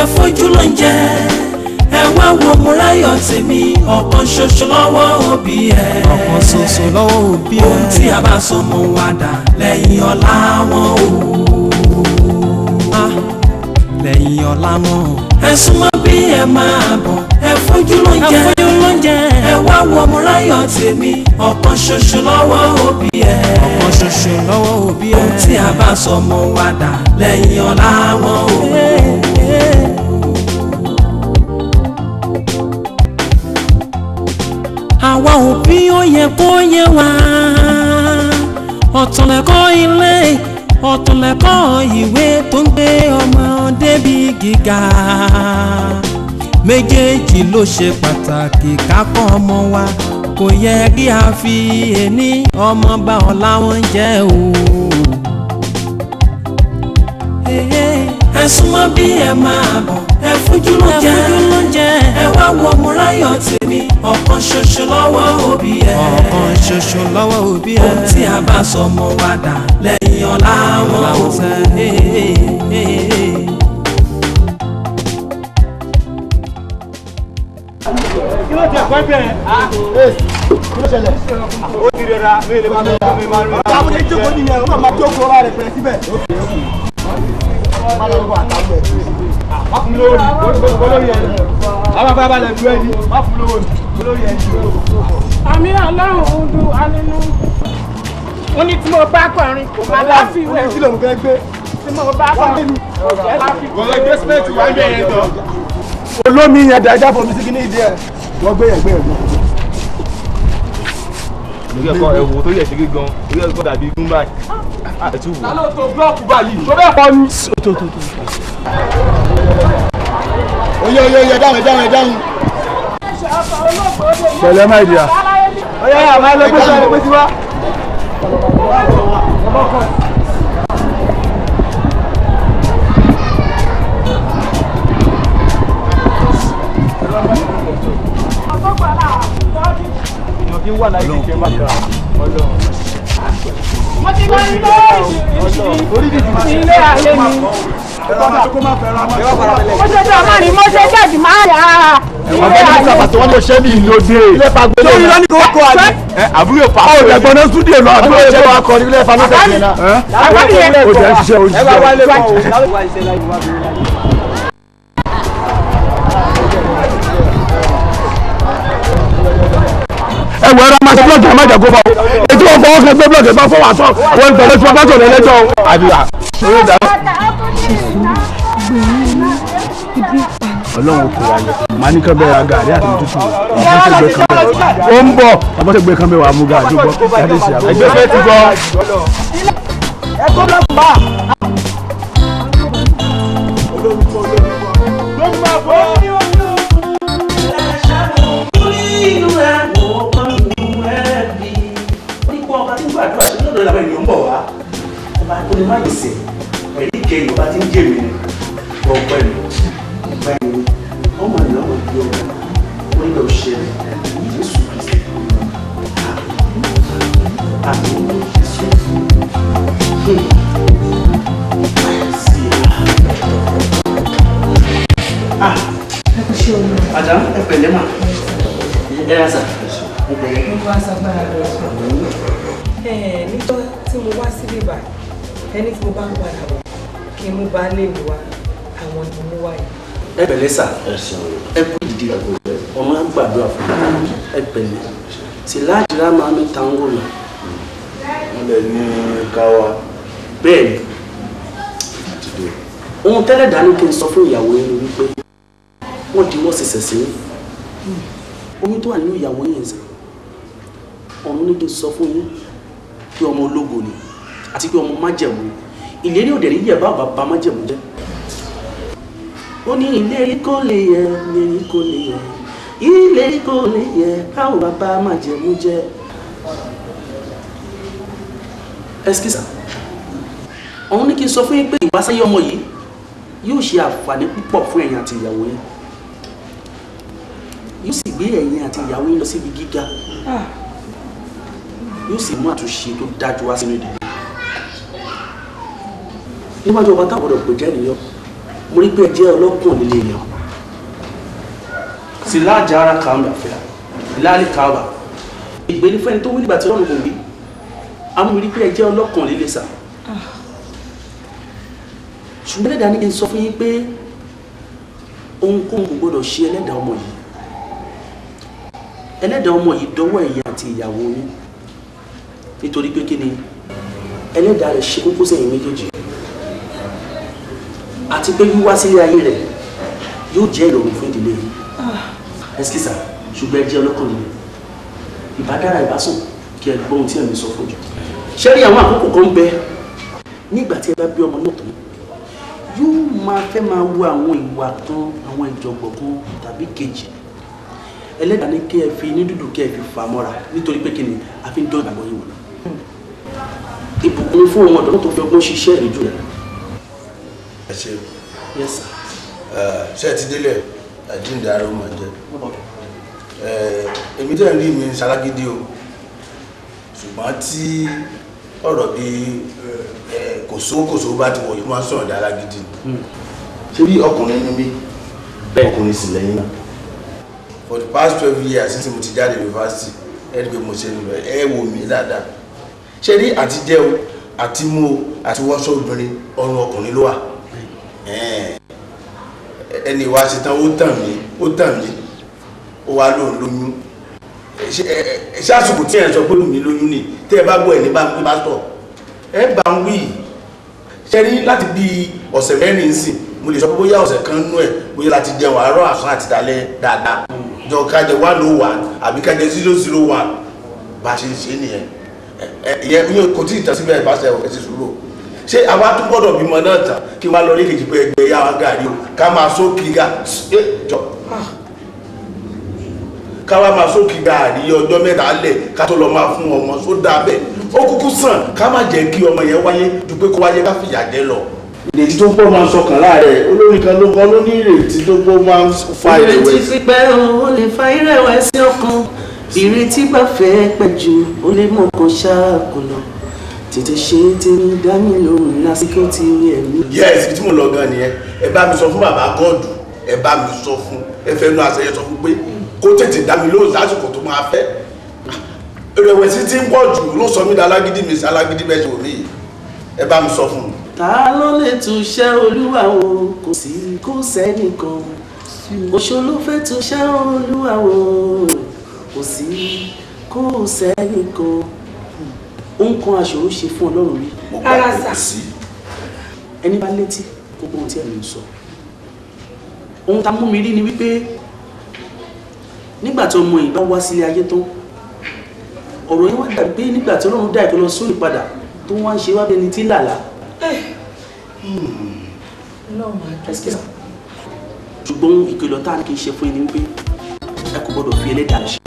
fojú ló ń jẹ. Ẹ wá wo Mọ́ráyọ̀ tèmi, ọ̀kan ṣoṣo lọ́wọ́ òbí ẹ̀. Ọ̀kan ṣoṣo lọ́wọ́ òbí ẹ̀. Ohun tí a bá sọ mọ́ wa dà lẹ́yìn ọ̀la wọn o. Lẹ́yìn ọ̀la wọn. Ẹ súnmọ́ bí ẹ máa bọ̀, ẹ fojú ló ń jẹ. Ẹ fojú ló ń jẹ. Ẹ wá wo Mọ́ráyọ̀ tèmi, ọ̀kan ṣoṣo lọ́wọ́ òbí ẹ̀. Ọ̀kan ṣoṣo lọ́wọ́ òbí ẹ̀. Ohun tí a bá sọ mọ́ wa dà lẹ́yìn ọ̀la wọn o. Àwa òbí ó yẹ kó yé wa, ọ̀tọ̀ lẹ̀kọ́ ilé, ọ̀tọ̀ lẹ̀kọ́ ìwé tó ń gbé ọmọ débi gíga. Méjèèjì ló ṣe pàtàkì ká kọ́ ọmọ wa, kò yẹ kí a fi ẹni ọmọ bá ọ̀la wọn jẹ́ o. Ẹ súnmọ́ bí ẹ máa bọ̀, ẹ fojú ló jẹ. Ẹ fojú ló jẹ. Ẹ wá wo Mọ́ráyọ̀ tèmi, ọ̀kan ṣoṣo lọ́wọ́ òbí ẹ̀. Ọ̀kan ṣoṣo lọ́wọ́ òbí ẹ̀. Ohun tí a bá sọ mọ́ wa dà lẹ́yìn ọ̀la wọn o. Kí ló ti ẹ̀kọ́ bẹ̀rẹ̀? Kí ló ṣẹlẹ̀? Ó ti rẹra, mi lè máa lọ, mi máa lọ. Àwọn ọmọdé jókòó nìyẹn, wọ́n máa jókòó ọba rẹ̀ pẹ̀lẹ́ síbẹ̀. Má lọ wọ àtàwọn ẹ̀. Má fún mi lówó ni, olórí ẹ̀ ni. Àwọn afábálẹ̀ lu ẹni, má fún mi lówó ni, olórí ẹ̀ ni. Àmì Ọlọ́run ń du alínú. Ó ní tí mo bá kọrin kò má láfiwé. Kí lòun fẹ́ gbé? Tí mo bá kọrin kò jẹ́ láfiwé. Wọ́n lọ gbé símẹ́ǹtì wá ń bẹ̀ yẹn tán. Olómi yẹn dájá fọmi sí kíní ìdí ẹ̀. Wọ́n gbé yẹn gbé yẹn gbé. Lórí ẹ̀kọ́ ẹ̀wò tó yẹ̀ ṣe gígan, orí ẹ̀kọ́ dàbí igun báyìí. Ẹ tún wò. Ta ló to búlọ́ọ̀kù báyìí? Tó bẹ́ẹ̀ kọ́ ni. Oye oye oye dáhùn dáhùn dáhùn. Pẹ̀lẹ́ máa dìá. Oye oye àwọn ẹlẹgbẹ́ sọ ẹlẹgbẹ́ sí wa. Mo ti lọ ilé ìṣiríṣi ilé ayé mi. Mo ṣe jẹ́ ọmọ ni mo ṣe jẹ́jì máa yà á. Ọ̀gbẹ́ni Sábàtì wọ́n ló ṣe mí lóde. Lórí lọ́ní kò kọ́ àdé. Àbúrò pa. Ó dẹ̀gbọ́n náà stúdíò lọ àbúrò ṣe wà kọ́ ní ilé ẹ̀fà náà tẹ̀lé náà. Ó jẹ́ ṣiṣẹ́ ojú. Ẹ wọ ẹ̀rọ máa ṣe blọọkì ẹ má jẹ kó bá o. Ètò wọn fọwọ́ kan gbé blọọkì ẹ bá fọwọ́ àtọ wọn pẹ̀lú tí wọn bá sọ̀rọ̀ ẹlẹ́jọ́ o. Àdúrà orí ìdá. Ọlọ́run kò wáyé màá ní kán bẹ́ẹ̀ ra gàrí àti tútù àbọ̀sẹ̀gbẹ̀ kan bẹ́ẹ̀ ó ń bọ̀ àbọ̀sẹ̀gbẹ̀ kan bẹ́ẹ̀ wà á mú gàrí gbọ́ jáde sí àwọn. Ẹgbẹ́ fẹ́ ti gbọ́. Ẹ kó blọọkì bá. Madam, ẹ pẹ̀lẹ́ mà. Ẹ rà sà. Ẹ pẹ̀lẹ́. Mo wá sagbára lọ sọ. Níjọ́ tí mo wá síbí bá, ẹni tí mo bá ń padà bọ̀ kí n mú baálé mi wá, àwọn ni mo mú wá yìí. Ẹ pẹ̀lẹ́ sà. Ẹ kú ìdílé. Ọmọ á gbàdúrà fún mi. Ẹ pẹ̀lẹ́. Sì láàjìrá máa mi ta ń wò lọ. Wọ́n lè ní káwa. Bẹ́ẹ̀ni. Ohun tẹ́lẹ̀ dání kí n sọ fún ìyàwó yín ni wípé wọ́n di wọ́n ṣẹ̀ṣẹ̀ sí ní. Oyún tó wà nínú ìyàwó yẹn sàn. Ọ̀run ní kí n sọ fún yín pé ọmọ ológo ni àti pé ọmọ májẹ̀mú. Ìlérí òdẹ̀ ní yẹ̀ bá bàbá májẹ̀mú jẹ́. Ó ní ìlérí kò lè yẹ, ìlérí kò lè yẹ, ìlérí kò lè yẹ káwọn bàbá májẹ̀mú jẹ́. Ẹsikísà, ọ̀run ní kí n sọ fún yín pé ìwásáyé ọmọ yìí yóò ṣe àǹfààní púpọ̀ fún ẹ̀yin àti ìyàwó yín. Yóò sì gbé ẹ̀yin àti ìyàwó yín lọ síbi gíga. Yóò sì mú àtúnṣe tó dájú wá sínú ìdílé. Níwájú ọba táwọn ọ̀dọ̀ pè jẹ́ nìyọ, Mo rí pé ẹ jẹ́ ọlọ́kùn líle èèyàn. Sì láàjà ara kàá mi àfẹ́rà láàlì kàá ìgbé ní fẹ́ni tó wí nígbà tí Ọlọ́run kò wí. Àmọ́ mo rí pé ẹ jẹ́ ọlọ́kàn líle sà. Ṣùgbọ́n ẹlẹ́dàá ní kí n sọ fún yín pé ohunkóhun kò gbọdọ̀ ṣe ẹlẹ́dàá ọmọ yìí. Ẹlẹ́dàá ọmọ yìí dọ́wọ́ ẹ̀yin àti ìyàwó yín. Nítorí pé kí ni ẹlẹ́dàá rẹ̀ ṣe kókó sẹ́yìn méjèèjì. Àti pé wíwá sílé ayé rẹ̀ yóò jẹ́ ìrọ̀rùn fún ìdílé yìí. Ẹsikísà, ṣùgbọ́n ẹ jẹ́ ọlọ́kàn líle. Ìbá dára ìbá sùn kí ẹ gbọ́ ohun tí ẹ̀mí sọ fún jù. Ṣé rí àwọn àkókò kan ń bẹ nígbà tí ẹ bá bí ọmọ náà tán, yóò máa fẹ́ máa wo àwọn ìwà kan, àwọn ìjọ̀gbọ̀n kan tàbí kejì. Ẹlẹ́dàá ní kí ẹ fi ní dúdú kí ẹ fi fà mọ́ra nítorí pé kí ni a fi ń dán ìgbàgbọ́ yìí wò lọ. Ìbùkún fún ọmọ ọ̀dọ́ tó fi ọgbọ́n ṣiṣẹ́ ìrìnjú rẹ̀. Ẹ ṣe. Yes sir. Ṣé ẹ ti délẹ̀? Àjíǹde ara ó máa jẹ. Èmi tẹ́ ń rí mi ṣalágídí o, ṣùgbọ́n tí ọ̀rọ̀ bíi kòsó bá ti wọ̀ yìí máa ń sọ̀rọ̀ dá alágídí ni. Ṣé bí ọkùnrin ni mí? Ọkùnrin sì lẹ́yìn náà. For the past 12 years since mo ti jáde yunifásitì, ẹ rí i pé mo ṣe ń lọ, ẹ wò mí dáadáa. Ṣé rí àti jẹ́ o, àti mú o, àti wọṣọ obìnrin, ọrùn ọkùnrin ló wà. Ẹni wá ṣe tán, ó tàn mí, ó wá lóun lóyún. Ṣé àsìkò tí ẹ̀ ń sọ pé lómi lóyún ni tẹ́ ẹ bá gbọ́ ẹ̀ ní bá ń wí pásítọ̀ ẹ bá ń wí. Ṣé rí láti bí ọ̀sẹ̀ mẹ́rin sìn, mo lè sọ pé bóyá ọ̀sẹ̀ kan nú ẹ̀ bóyá láti jẹun àárọ̀ àsán àti dalẹ́ dáadáa jọ kájẹ 101 àbí kájẹ 001 bá a ṣe ń ṣe nìyẹn. Ìyẹn kò tí ì tán síbẹ̀ ìbáṣẹ ẹ̀ ti sùúrù. Ṣé àwa tún gbọ́dọ̀ bímọ náà tán kí wọ́n lọ rí kejì pé ẹgbẹ́ yá wa gàrí o ká máa sókè ga jọ ká wá máa sókè gàrí ọjọ́ mẹ́ta lẹ̀ ká tó lọ máa fún ọmọ sódà bẹ́ẹ̀. Ó kúkú sàn ká má jẹ́ kí ọmọ yẹn wáyé ju pé kó wáyé ká fìyà jẹ lọ. Ìrètí tó pọ̀ máa ń sọkàn láàrẹ̀, olórin kan ló kọ́ ló ní ìrètí tó pọ̀ máa ń fa ìrẹ̀wẹ̀sì. Ìrètí pípẹ́ ó lè fa ìrẹ̀wẹ̀sì ọkàn, ìrètí bá fẹ́ pẹ́ jù ó lè mọ̀kàn ṣáàkùnà. Tètè ṣe tèmi dá mi lóhùn lásìkò tí ó yẹ mí. Yes, ibi tí mo lọ gan nìyẹn. Ẹ bá mi sọ fún bàbá gọ́ọ̀dù, ẹ bá mi sọ fún, ẹ fẹ́ nu àṣẹ yẹn sọ fún pé kó tètè dá mi lóhùn lásìkò tó máa fẹ́. Ìrẹ̀wẹ̀sì tí ń pọ̀ jù ló sọ mí dalágídí mi sí alágídí bẹ́ẹ̀ ṣe wò mí yìí. Ẹ bá mi sọ fún un. Ta ló lè túṣẹ́ Olúwa o? Kò sí, kò sẹ́nìkan. Oṣó ló fẹ́ túṣẹ́ Olúwa o. Kò sí, kò sẹ́nìkan. Ohun kan aṣòro ṣe fún Ọlọ́run rí. Rárá sà. Ẹni bá létí gbogbo ohun tí ẹ̀mí ń sọ. Ohun tá a mú mi rí ni wípé nígbà tí ọmọ yìí bá wá sílé ayé tán, ọ̀rọ̀ yẹn wá dàbí pé nígbà tí Ọlọ́run dá ìkọlọ sórí padà tó wá ń ṣe wá bí ẹni tí ń làlá. Ṣùgbọ́n ìkìlọ̀ tá a ní kí n ṣe fún yín ni wípé ẹ kò gbọ́dọ̀ fi ẹlẹ́dàá ṣe.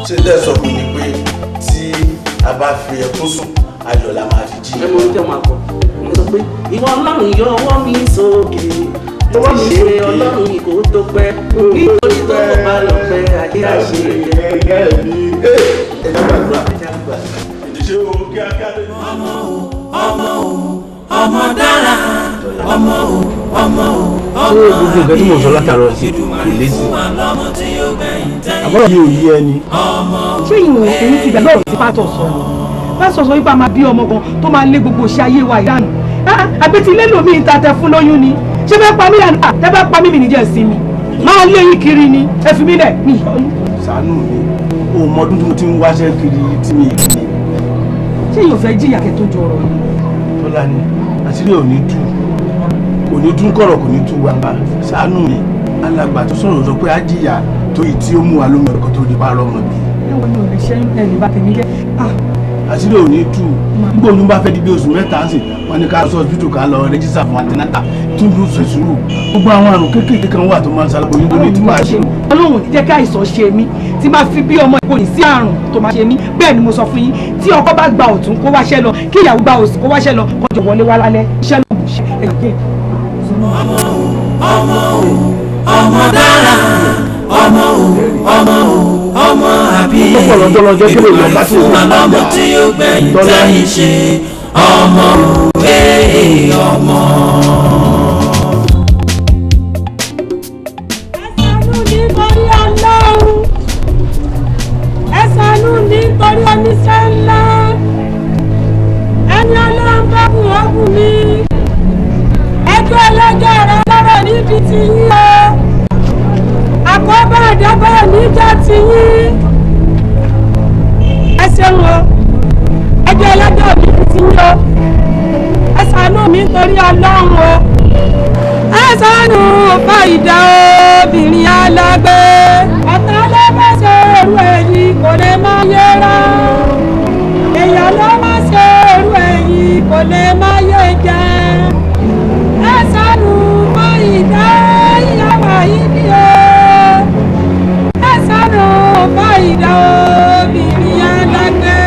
Ṣé tẹ́ sọ fún mi pé tí a bá fi ẹkún sùn ayọ̀ la máa fi jí? Ẹ mọ ohun tí ẹ máa kọ. Mo sọ pé ìwọ Ọlọ́run yọ ọwọ́ mi sókè, ṣe Ọlọ́run mi kò tó pẹ́, nítorí tó kò bá lọ pẹ́ ayé àṣẹ. Ọmọ o, ọmọ o, ọmọ dára, ọmọ o, ọmọ o, ọmọ Ṣé gbogbo nǹkan tí mò ń sọ látàárọ̀ sí kò lé sí? Àbọ̀rọ̀ yìí ò yí ẹni. Ṣé ìwọ̀n èyí ti gbàgbọ́ òtí pátọ̀ sọ ni? Pásọ̀ sọ wípé a máa bí ọmọ kan tó máa lé gbogbo iṣẹ́ ayé wa ìdánù. Àbí ti ilé lòmíì ń tatẹ fún lóyún ni? Ṣé fẹ́ pa mí lànà? Tẹ́ bá pa mí mi níjẹ́ sí mi. Máa lé yín kiri ni, ẹ fi mí lẹ̀ mi. Ṣàánú mi, o mọ ọdún tí mo ti ń wáṣẹ́ kiri tí mi ì rí. Ṣé yóò fẹ́ jìyà kẹ́ tó jọrọ ni? Tọ́lá ni, àṣírí ò ní tú, kò ní tú kọ̀rọ̀, kò ní tú gbangba. Ṣàánú mi, alàgbà tó sọ̀rọ̀ sọ pé á jìyà tó yìí tí ó mú wa lómi ọkọ̀ tó di parọ́ mọ́ bí. Ẹ̀wọ̀n mi ò lè ṣẹ́yún ẹ̀ ní bá tèmi jẹ́. Àṣírí ò ní tú, nígbà oyún bá fẹ́ di bí oṣù mẹ́ta sí, wọ́n ní ká lọ hospital ká lọ rẹ́jísà fún antinata tún dùn ṣe sùúrù. Gbogbo àwọn àrùn kéékèèké kan wà tó máa ń ṣaláboyún tó ní tí máa ṣe. Ọlọ́run ò ní jẹ́ kí àìsàn ṣe mí, tí máa fi bí ọmọ ìkòyí sí àrùn tó máa ṣe mí. Bẹ́ẹ̀ ni mo sọ fún yín, tí ọkọ bá gba ọ̀tún kó wáṣẹ́ lọ, kí ìyàwó gba òsì kó wáṣẹ́ lọ, kọjọ wọlé wá lálẹ́, iṣẹ́ ló bù ṣe ẹ̀yìn. Ọmọ o, ọmọ o, ọmọ dára, ọmọ o, ọmọ o, ọmọ àbí Èdùmàrè fún wa lọ́mọ tí ó gbẹ̀yìn tẹ́yìn ṣe ọmọ o, ee ọmọ. Àkọ́bàjábọ̀ níjọ́ ti yín. Ẹ ṣeun o, ẹjọ́ ẹlẹ́jọ́ mi ti yín o. Ẹ ṣàánú mi nítorí Ọlọ́run o. Ẹ ṣàánú fàyídà obìnrin alágbé. Ọ̀tá ló bá ṣe irú èyí kò lè má yẹra. Èèyàn ló bá ṣe irú èyí kò lè má yé jẹ. Ẹ ṣàánú fàyídà ìyàwó yìí ni o. Ẹ ṣàánú fàyídà obìnrin alágbé.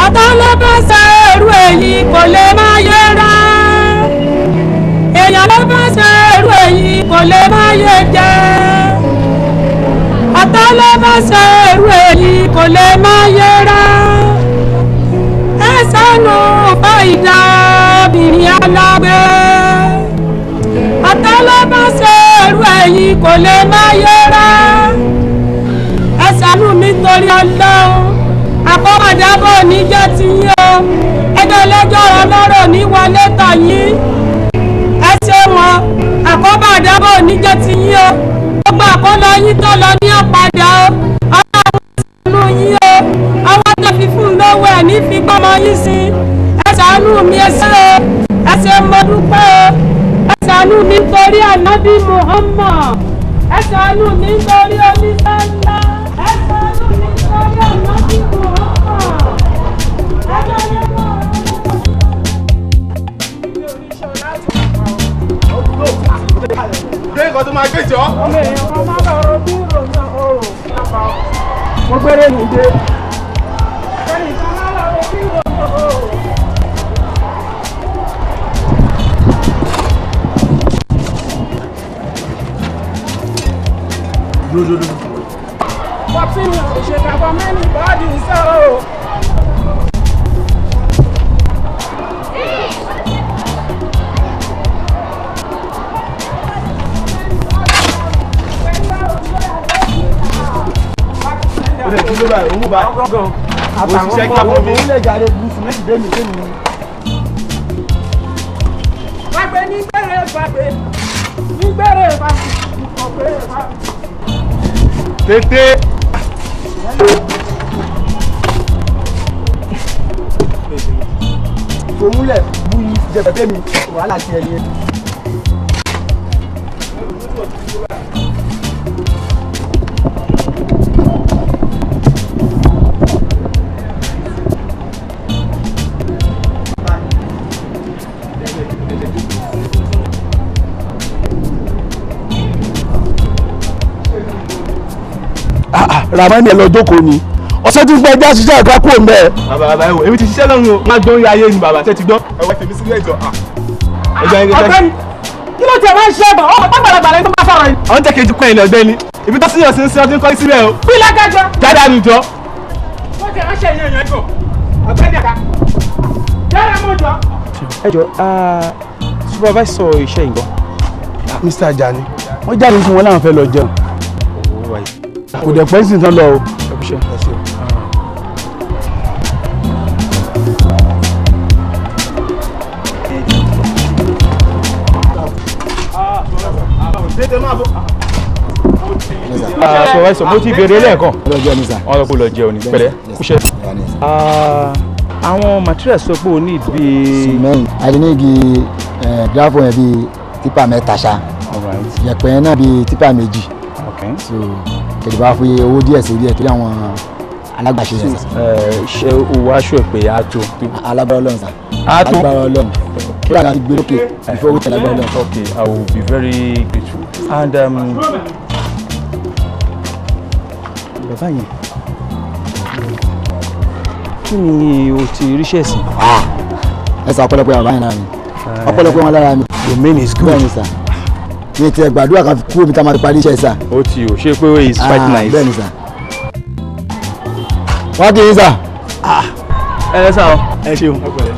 Ọ̀tá ló bá ṣe irú èyí kò lè má yẹra. Èèyàn ló bá ṣe irú èyí kò lè má yé jẹ. Ọ̀tá ló bá ṣe irú èyí kò lè má yẹra. Ẹ ṣàánú fàyídà obìnrin alágbé. Ọ̀tá ló bá ṣe irú èyí kò lè má yẹra. Ẹ ṣàánú mi torí Ọlọ́run. Àkọ́bàjábọ̀ níjẹ́ ti yín o. Ẹjọ́ ẹlẹ́jọ́ ọlọ́rọ̀ ní wọlé tọ̀ yín. Ẹ ṣe wọn. Àkọ́bàjábọ̀ níjẹ́ ti yín o. Gbogbo àkọlọ yín tó lọ ní ọ̀padà o. Ọlọ́run ṣàánú yín o. Ọwọ́ tó fi fún un lówó ẹ̀ ní fi gbọ́mọ yín sí. Ẹ ṣàánú mi, ẹ ṣé o. Ẹ ṣé mo dúpẹ́ o. Ẹ ṣàánú mi nítorí Ànábì Muhammad. Ẹ ṣàánú mi nítorí oníṣẹ́ ńlá. Ẹ ṣàánú mi nítorí Ànábì Muhammad. Ẹ ṣàánú mi. Gbé nǹkan tó máa gbé jọ. Ọmọ èèyàn kan máa bá ọ̀rọ̀ bí ìròyìn ọ̀rọ̀ lápá. Mo gbére mi dé. Ẹnìkan máa lọ rọ bí ìròyìn ọ̀rọ̀. Dúró. Pọ̀pì mi ò ṣe kàbọ̀ mẹ́rin bọ́ọ̀dì sọ̀rọ̀. Òṣìṣẹ́ kí a fún mi. Fàgbé ní gbèrè fàgbé ní gbèrè fàgbé ọ̀gbẹ́ fàgbé. Tètè. Tòmúlẹ̀ búyí jẹ̀bẹ̀bẹ̀ mi wàhálà ti ẹni. Ramani ẹ lọ jókòó ni ọ̀sẹ̀ tí ń gbọ́ ẹja ṣiṣẹ́ àgbà kúrò ń bẹ̀. Bàbá bàbá ẹ wò, èmi ti ṣiṣẹ́ lọ́run o, má gbọ́n ayé ni bàbá, ṣé ti gbọ́? Ẹ wá fèmí sílẹ̀ jọ. Ọ̀gbẹ́ni, kí ló tiẹ̀ máa ń ṣe ẹ̀gbọ́n? Ọmọ pàgbàlagbà lẹ́yìn tó máa sọ̀rọ̀ yìí. Àwọn jẹ́ kejì kọ́ ẹ̀yìn ọ̀gbẹ́ni, ibi tó síyàn sí ń sin ọdún kọ́ síbẹ̀ o. Bí lágájọ. Jáde àlùjọ. Wọ́n ti ránṣẹ́ ìyẹn ìyẹn gò. Ọ̀gbẹ́ni àká. Jáde mú jọ. Ẹ jọ, supervisor iṣẹ́ ìgbọ́. Mr. Ajani, wọ́n jáde fún wọn láwọn fẹ́ lọ jẹun. Kò dẹ̀ pẹ́ sí tán lọ o. Supervisor, mo ti béèrè lẹ́ẹ̀kan. Wọ́n lọ kó lọ jẹun ní pẹ̀lẹ́. Kúṣẹ́. Àwọn materials sọ pé o ní bí. Cement, a ní igi gravel yẹn bíi tipa 3 ṣá. Yẹ̀pẹ̀ yẹn náà bíi tipa 2. So kẹ̀lẹ́ bá fún iye owó díẹ̀ sí díẹ̀ torí àwọn alágbàṣe yẹn sà. Ṣé o wá aṣọ ẹ̀ pé a tó? Alágbára Ọlọ́run sà. A tó? Alágbára Ọlọ́run. Kí ló gbé lókè before owó tẹ̀lé alágbára Ọlọ́run. Okay, I will be very grateful. And bàbá yẹn, kí ni o ti ríṣẹ́ sí? Ẹ sà, ọ̀pọ̀lọpọ̀ bàbá yẹn lára mi. Ọ̀pọ̀lọpọ̀ wọn lára mi. Your main is good. Bẹ́ẹ̀ni sà. Mi ti gbàdúrà kan kúrò mi ká máa parí iṣẹ́ sà. Ó ti o, ṣé pé it's quite nice. Bẹ́ẹ̀ni sà. Wọ́n kì í sà. Ẹ ẹ sà o. Ẹ ṣeun,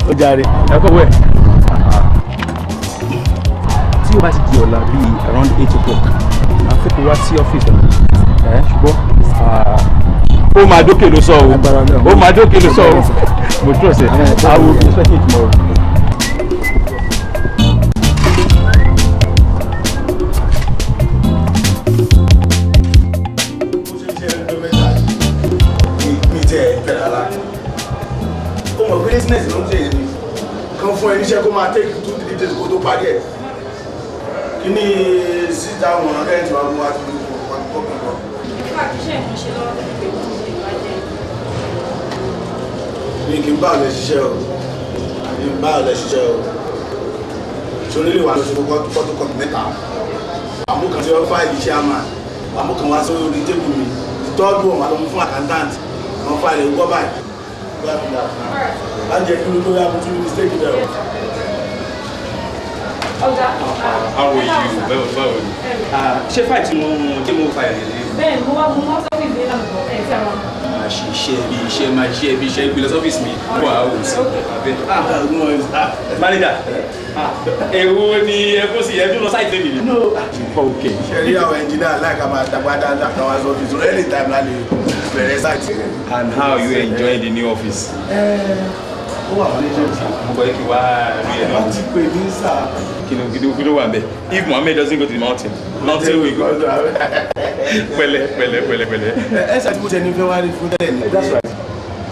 ó jàre. Ẹ kọ́ wẹ̀. Tí o bá ti di ọ̀la bíi around 8 o'clock, a fẹ́ kó wá sí ọ́fíìsì ẹ̀ ṣùgbọ́n ó máa dókè ló sọ o. Ó máa dókè ló sọ o. Mo trust ẹ. I will be expecting you tomorrow. tiẹ̀ bẹ̀rẹ̀ rárá. Ó mọ̀ pé business ló ń ṣe yẹn ni. Kan fún ẹ níṣẹ́ kó máa take 2-3 days kó tó parí ẹ̀. Kí ni síta àwọn rẹ́ǹtì wa mú wa ti mú wa kọ́ kan lọ. Iṣẹ́ ìmúṣe lọ́wọ́ tó fi pè mí ìwà jẹ́. Mi kì í bá ọ̀lẹ ṣiṣẹ́ o. Mi bá ọ̀lẹ ṣiṣẹ́ o. Sori lè wà lóṣù fọ́tòkọ́pì mẹ́ta. Àmúkan tí wọ́n fáìlì iṣẹ́ àmà. Àmúkan wá sórí orí tébù mi. Tọ́jú ọ̀hún àlọ́ fún accountant. Àwọn fáìlì gbọ́ báyìí. Bá jẹ́ kí ló tó yá mo tún ní mistake bẹ̀rẹ̀. Ọ̀gá. How are you? Báwo ni? Ṣé fáìlì tí mo tí mo fáìlì rẹ̀? Bẹ́ẹ̀ mo wá mo wá sọ́fíìsì ní ìlànà ẹ̀ tí a wà. Máa ṣe iṣẹ́ bí iṣẹ́ máa ṣe bí iṣẹ́ gbé lọ sọ́fíìsì mi. Wà á wò sí. Manager, èwo ni ẹ kó sí ẹ tún lọ sáìtì lẹ́nu mi? Ok. Ṣé rí àwọn ẹnjìnìá láìka máa dàgbà dáadáa kan wá sọ́fíìsì anytime la lè bẹ̀rẹ̀ sáìtì. And how you enjoy the new office? Ó wà management. Mo gbọ́ kí wá rí ẹ náà. Wọ́n ti pè ní sáà. Kí ló wà bẹ́ẹ̀? If Mohammed doesn't go to the mountain, mountain will go. Pẹ̀lẹ́ pẹ̀lẹ́ pẹ̀lẹ́ pẹ̀lẹ́. Ẹ ṣe àti mo tẹni fẹ́ wá rí fún tẹ́lẹ̀ ní. That's right.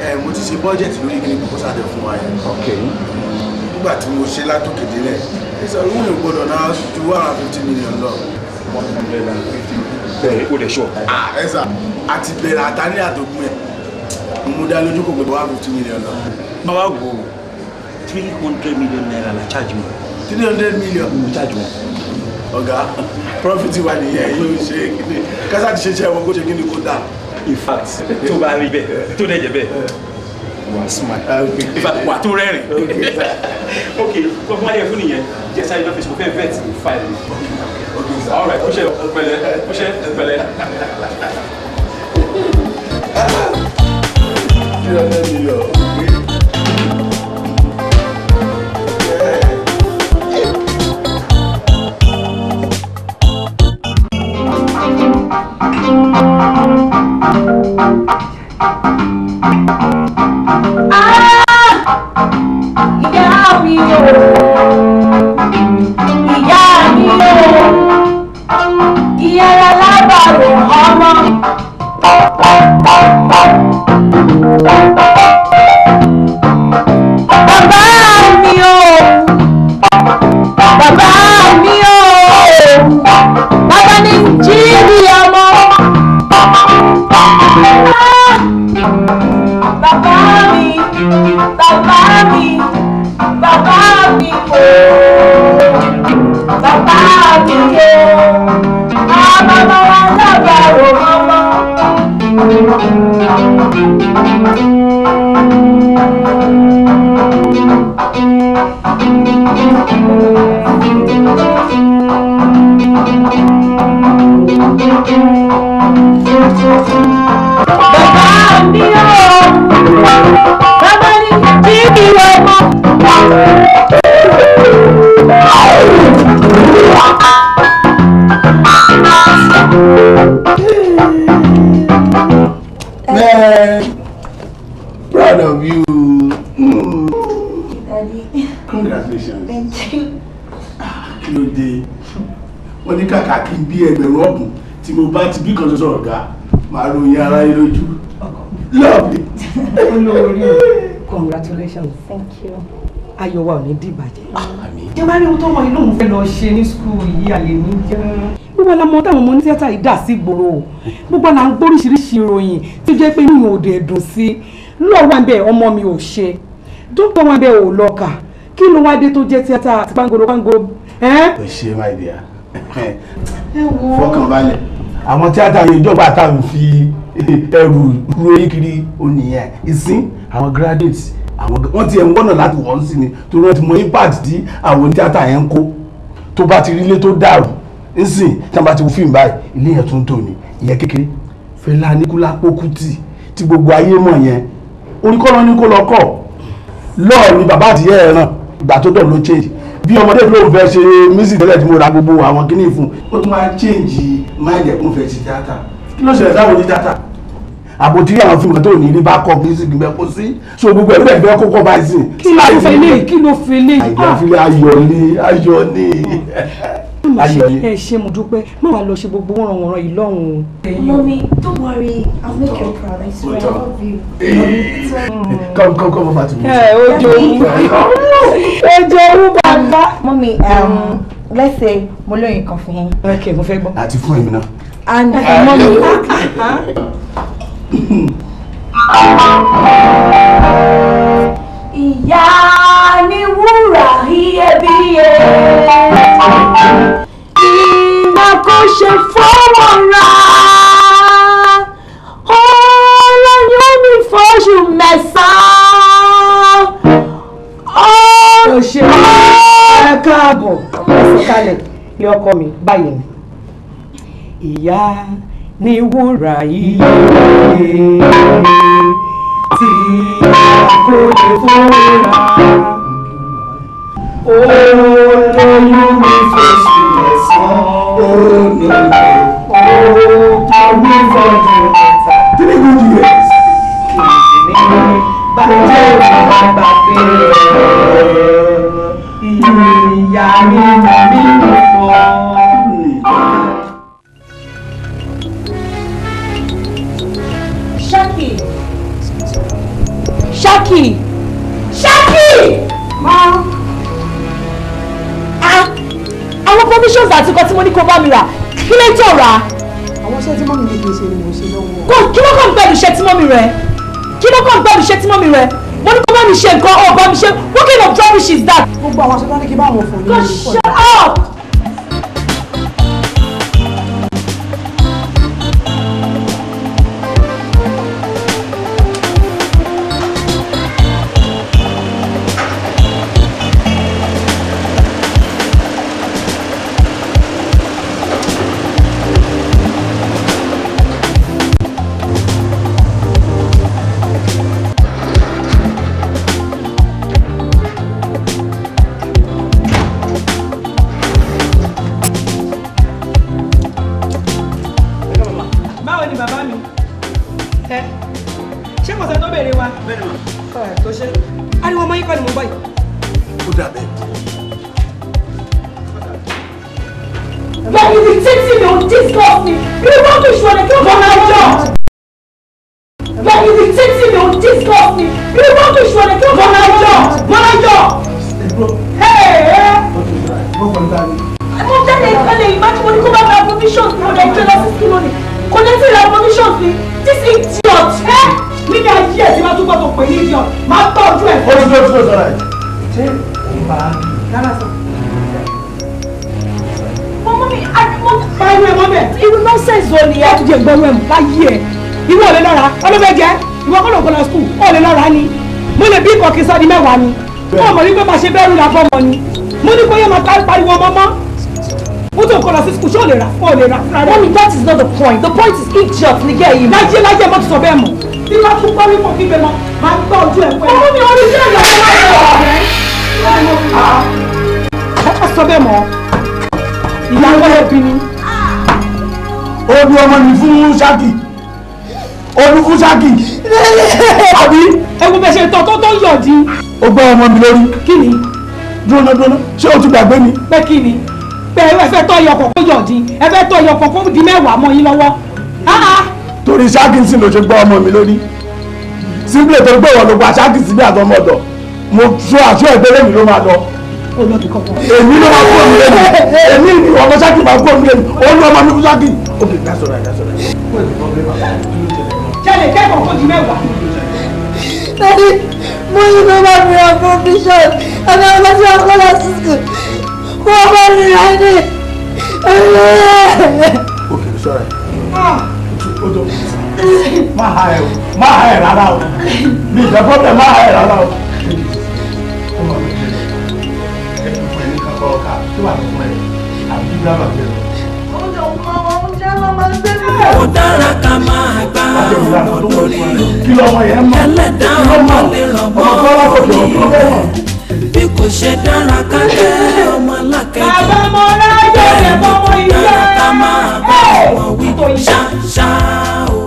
Ẹ mo ti ṣe budget lórí kí ni proposal tẹ fún wa yẹn. Okay. Nígbà tí mo ṣe látòkè délẹ̀, ẹ sọ owó yóò gbọ́dọ̀ náà ju 150 million lọ. 150 bẹ́ẹ̀ o dẹ̀ sọ. Ẹ sà àti bẹ̀rẹ̀ àtàní àtògùn ẹ̀ mo dá lójú kò gbọdọ̀ 150 million lọ. Bàbá wo 300 million naira la charge wọn. 300 million. Mo charge wọn. Ọ̀gá profit wa nìyẹn yóò ṣe kíni kásá ti ṣe iṣẹ́ wọn kó ṣe kíni kó dà. In fact tó bá rí bẹ́ẹ̀ tó dẹ̀ jẹ́ bẹ́ẹ̀ wà á smile. In fact wà á tún rẹ́rìn. Ok kó fún ayé fún nìyẹn jẹ́ sáré lọ́fíìsì mo fẹ́ vet file mi. All right kúṣẹ́ pẹ̀lẹ́ kúṣẹ́ pẹ̀lẹ́. 300 million. Ìyá mi o, ìyá mi o, ìyá alábàárò ọmọ. Bàbá mi o, bàbá mi o, bàbá ní jí ní ọmọ. Bàbá mi, bàbá mi, bàbá mi o, bàbá mi o, àbàbà wa lábàárò ọmọ. Bàbá mi o, bàbá ní jíjí ọmọ. Man, proud of you. Daddy. Congratulations. Thank you. Kí ló dé? Wọ́n ní kàkà kí n bí ẹgbẹ̀rún ọ̀bùn tí mo bá ti bí kan ṣoṣo ọ̀gá máa ròyìn ara yín lójú. Lovely. Olórí, congratulations. Thank you. Ayọ̀ wa ò ní dìbàjẹ́. Ṣé wàá rí ohun tó wọ inú òun fẹ́ lọ ṣe ní skul yìí àlè ní jẹ́? Gbogbo la mọ táwọn ọmọ ní tíátà yìí dà sí ìgboro. Gbogbo la ń gbóríṣiríṣi ìròyìn tí ó jẹ́ pé inú ò dẹ̀ dùn sí. Lọ́ọ̀ wà ń bẹ̀ ọmọ mi ò ṣe. Dókítà wà ń bẹ̀ ò lọ kà. Kí ló wá dé tó jẹ́ tíátà àti pangoro pangoro? O ṣe my dear. Fọkàn balẹ̀. Àwọn tíátà yìí ìjọba àtàwọn fi ẹrù ròyìn kiri ó nìyẹn. Ìsín àwọn graduates àwọn wọ́n ti ẹ̀ ń wọ́nà láti wọ́n sí ni torí wọ́n ti mọ impact tí àwọn tíátà yẹn ń kó. Tó bá ti rí ilé tó dàrú nsìn tí wọ́n bá ti wo fíìmù báyìí ilé yẹn tún tò ní ìyẹn kékeré. Fẹlá Aníkúlápó Kútì tí gbogbo ayé mọ̀ yẹn orí kọ́ ló ní kó lọ kọ́ lọ́ọ̀ ni bàbá àtìyẹ́ ẹ̀ ràn ìgbà tó dọ̀ ló change bí ọmọdé ló ń fẹ́ ṣe music tẹ́lẹ̀ tí mo ra gbogbo àwọn kíní fún ó tún máa change mind ẹ̀ kún fẹ́ ṣe tíátà. Kí ló ṣẹlẹ̀ sáwọn oní tíátà? Àbòtí àwọn fíìmù tó ní ní bá kọ́ music bẹ́ẹ̀ kó sí so gbogbo ẹ̀ bẹ́ẹ̀ kókó báyìí sí. Kí ló fi lé? Kí ló fi lé? Àìdá fi lé ayọ̀ ní ayọ̀ ní. Ẹ ṣé mo dúpẹ́, má wàá lọ ṣe gbogbo wọ̀nranwọ̀nran yìí lọ́hùn-ún. Mommy, don't worry, I'll make you proud. I swear, I love you. Come, come, come over to me. Ẹ ojo ojo bàbá. Mommy, let's say mo lóyún kan fún yín. Okay, mo fẹ́ gbọ́. Àti fún èmi náà. And mommy. Ìyá ni wúrà iyebíye. Ìgbà kò ṣe fọwọ́ ra. Olóyún mi fóṣù mẹ́sàn-án. Ó ṣe ẹ káàbọ̀ ẹ kalẹ̀ ní ọkọ mi báyìí ni. Ìyá ni wúrà iyebíye tí a kò lè fúnra. Olóyún mi fóṣù mẹ́sàn-án. Olóyún mi fóṣù mẹ́ta. 3 good years. Bàjẹ́ bàbá pé ìyá mi mi pọ̀. Shaki! Shaki! Shaki! Ma! Ah! Àwọn provisions àti nǹkan tí mo ní kó bá mi rà, kí ló tó rà? Àwọn iṣẹ́ tí mọ́mí mi kì í ṣe ni mò ń ṣe lọ́wọ́. Kò kí ló kàn pẹ̀lú iṣẹ́ tí mọ́mí rẹ̀? Kí ló kàn pẹ̀lú iṣẹ́ tí mọ́mí rẹ̀? Mo ní kó bá mi ṣe nǹkan, ó bá mi ṣe. What kind of rubbish is that? Gbogbo àwọn aṣọ tó ní kí bá wọn fò ní. God shut up! Láyé ẹ ìwọ ò lè lọ́ra ọlọ́fẹ́ jẹ́ ìwọ kọ́ ló ń kọ́ lọ skul ó lè lọ́ra ni mo lè bí nǹkan kí n sọ di mẹ́wàá ni ó mọ̀ wípé bá ṣe bẹ́rù la fọ́mọ ni mo ní kó yẹ máa pariwo ọmọ mọ́ ó tó ń kọ́ lọ sí skul ṣé ò lè rà ó lè rà fúnra rẹ̀. Mommy, that is not the point. The point is idiot ni gẹ́ yìí. Láyé láyé mo ti sọ bẹ́ẹ̀ mọ̀ tí wọ́n tún gbọ́ wípé kí bẹ́ẹ̀ mọ́ máa gbọ́ ojú ẹ̀ pẹ́. Ọmọ mi orí sí ẹ̀yà ọmọ sọ bẹ́ẹ̀ mọ́ ìyàwó ẹ̀ bí ni. Ó ní ọmọ mi fún Ṣákì, ó ní fún Ṣákì, àbí. Ewu bẹ ṣe tọ́ tó tó yọ̀ di. Ó gbọ́ ọmọ mi lórí. Kí ni? Dúróná dúróná, ṣé o ti gbàgbé mi? Pé kí ni? Pé ẹ fẹ́ tọ́ iyọ̀kọ̀ kó yọ̀ di, ẹ fẹ́ tọ́ iyọ̀kọ̀ kó di mẹ́wàá mọ́ yín lọ́wọ́. Torí Ṣákì sì ló ṣe gbọ́ ọmọ mi lórí. Síbílẹ̀ torí pé ìwọ ló gba Ṣákì síbí àtọmọ ọ̀dọ̀. Mo sọ àṣọ ẹgbẹ́ mi ló máa lọ. Èmi ló máa kó mi lẹ́nu. Èmi ni ọmọ Ṣákì máa kó mi lẹ́nu. Ó ní ọmọ mi fún Ṣákì. Okay, that's all right, that's all right. What's the problem? Ṣé lè kẹ́kọ̀ọ́ kó di mẹ́wàá? Daddy, mo ní kó bá mi ra provision, àbí àwọn ọmọ tí wọ́n kọ́ lọ sí school, kó bá mi ra ní. Okay, sorry. Má ha ẹ o, má ha ẹ rárá o. Mi ìfẹ́ problem má ha ẹ rárá o. Ó dára ká máa gbá ọmọ lórí ẹlẹ́dàá ọmọ lè rọ̀mọ́ orí rẹ̀ bí kò ṣe dára ká tẹ́ ọmọ lákẹ́jọ́ bẹ́ẹ̀ ni kò dára ká máa bá ọmọ wí ṣáṣá o.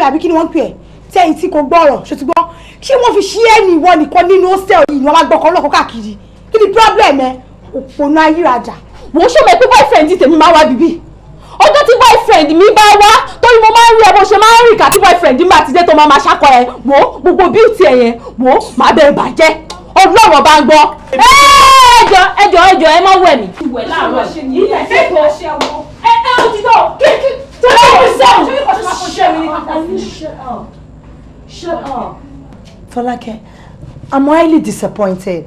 Àbí kí ni wọ́n ń pè ẹ́? Tẹ́ etí kò gbọ́rọ̀, ṣó ti gbọ́? Ṣé wọ́n fi ṣí ẹ́ ní ìwọ nìkan nínú hostel yìí ni wọ́n máa gbọ́kọ̀ lọ́kọ̀ káàkiri? Kí ni problem ẹ? Òpònú ayírajà. Wò ó ṣọmọ pé boyfriend tèmi máa wá bíbí. Ọjọ́ tí boyfriend mi bá wá, torí mo máa ń rí ẹ bó ṣe máa ń rìn ká tí boyfriend mi àti dé tó máa máa ṣakọ ẹ. Wò ó gbogbo beauty ẹ yẹn, wò ó máa bẹ̀rẹ̀ bàjẹ́. Ọlọ́run ọba ń gbọ́. Ẹjọ́ ẹjọ́ ẹjọ́ ẹ má wẹ̀ mí. Ìwẹ̀ láàárọ̀ yìí ẹ ṣe tó ẹ ẹ ó ti tọ̀ kí kí tó lè sẹ́wọ̀n. Shut up. Fọlákẹ́, I'm highly disappointed.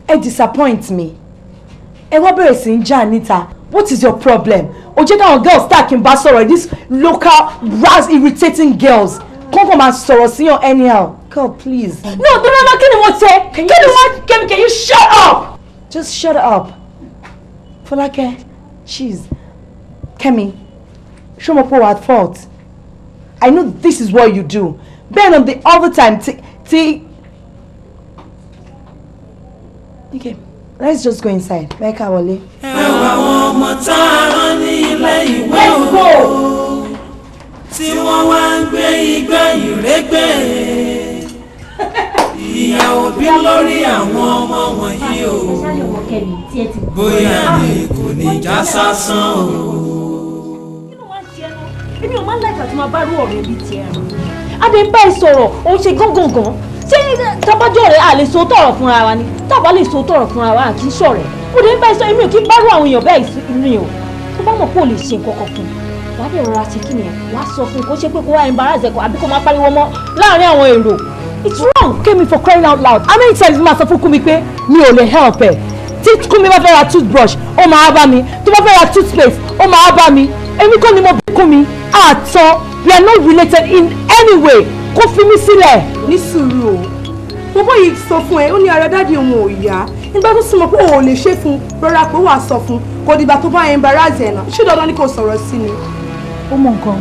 Ẹ disappoint me. Ẹ wá bẹ̀rẹ̀ sí ń jà níta. What is your problem? O jẹ́ káwọn girls tá kí n bá sọ̀rọ̀, these local ras irritating girls. Kọ́ńkọ́ máa sọ̀rọ̀ síyàn anyhow. God, please. No, Dúró kí ni mo ṣe? Kí ni mo Kemi, can you shut up? Just shut up. Fọlákẹ́, jeez. Kemi, ṣé mo pọ̀ wá at fault? I know this is what you do. Then on the other time, okay, let's just go inside. Mẹ́ka wọlé. Ẹ wá àwọn ọmọ tá a rán ní ilé ìwé o, tí wọ́n wá ń gbé igbá ìrégbè. Ìyà òbí lórí àwọn ọmọ wọ̀nyí o, bóyá ni kò ní já sásán o. Èmi ò máa ń láìka tí máa bá rú ọ̀rẹ́ bíi tiẹ̀ rìn. Adé ń bá ẹ sọ̀rọ̀, òun ṣe gángangan. Ṣé tabájọ́ rẹ̀ à lè so tọ̀rọ̀ fúnra wa ni? Tábà lè so tọ̀rọ̀ fúnra wa kì í ṣọ̀rẹ́. Mo dé ń bá ẹ sọ, èmi ò kí ń bá rú àwọn èèyàn bẹ́ẹ̀ rìn o. Tó bá mọ̀ pé o lè ṣe nǹkan kan fún un, wàá dẹ̀ rọra ṣe kí nìyẹn, wàá sọ fún un kó ṣe pé kó wá embarrass ẹ̀ kó àbí kó máa pariwo mọ́ láàárín àwọn èrò. It's wrong, Kemi, for crying out loud. How many times ma sọ fún Kúnmi pé mi ò lè help ẹ? Tí Kúnmi bá fẹ́ ra toothbrush, ó máa bá mi. Tó bá fẹ́ ra toothpaste, ó máa bá mi. Èmi kọ́ ni mo bí Kúnmi. Àtọ̀, we are not related in any way. Kó fi mí sílẹ̀. Ní sùúrù o. Bọ́bọ́ yìí sọ fún ẹ, ó ní ara dáàdi òun ò yá. Nígbà tó sì mọ̀ pé òun ò lè ṣe fún un, rọra pé wàá sọ fún un. Kò dìgbà tó bá embarrass ẹ̀ náà. Ṣé dandan ni kò sọ̀rọ̀ sí ni? Ó mọ nǹkan.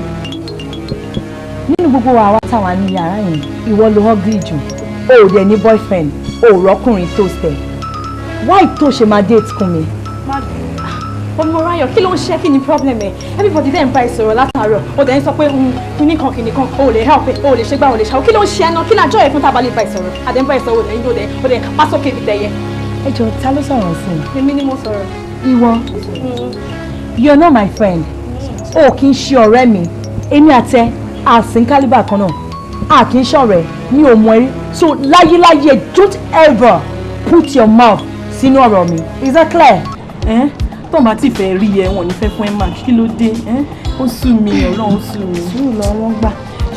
Nínú gbogbo àwa táwa ní yàrá yẹn, ìwọ ló ugly jù. O ò dẹ̀ ní boyfriend, o ò rọ́kùnrin tó stẹ̀. Why tó ṣe máa date Kúnmi? Ọmọráyọ̀, kí ló ń ṣe, kí ni problem ẹ? Everybody dẹ̀ ń bá ẹ sọ̀rọ̀ látàárọ̀, o dẹ̀ ń sọ pé kìnìkan kìnìkan, o ò lè help ẹ, o ò lè ṣe gbá, o ò lè ṣàwọ́. Kí ló ń ṣe ẹ náà? Kí lájọ́ ẹ fún tábà lè bá ẹ sọ̀rọ̀? Àdẹ̀ ń bá ẹ sọ̀rọ̀, o dẹ̀ ń yóò dẹ̀, o dẹ̀ kápá sókè bí tẹ̀yẹ. Ẹ jọ̀ọ́, ta ló sọ̀rọ̀ sí i? Èmi ni mo sọ̀rọ̀. Ìwọ, you're not my friend. O kì í ṣe ọ̀rẹ́ mi. Èmi àtẹ, àsìn kálíbà kan náà. A kì í ṣọ̀rẹ́, mi ò mọ̀ ẹ́ rí. So láyéláyé, don't ever put your mouth sínú ọ̀rọ̀ mi. Is that clear? Tó bá ti fẹ́ rí ẹ, wọn ò ní fẹ́ fún ẹ mark. Kí ló dé? Ó sú mi, Ọlọ́run ó sú mi. Sùúrù lọ wọ́n gbà.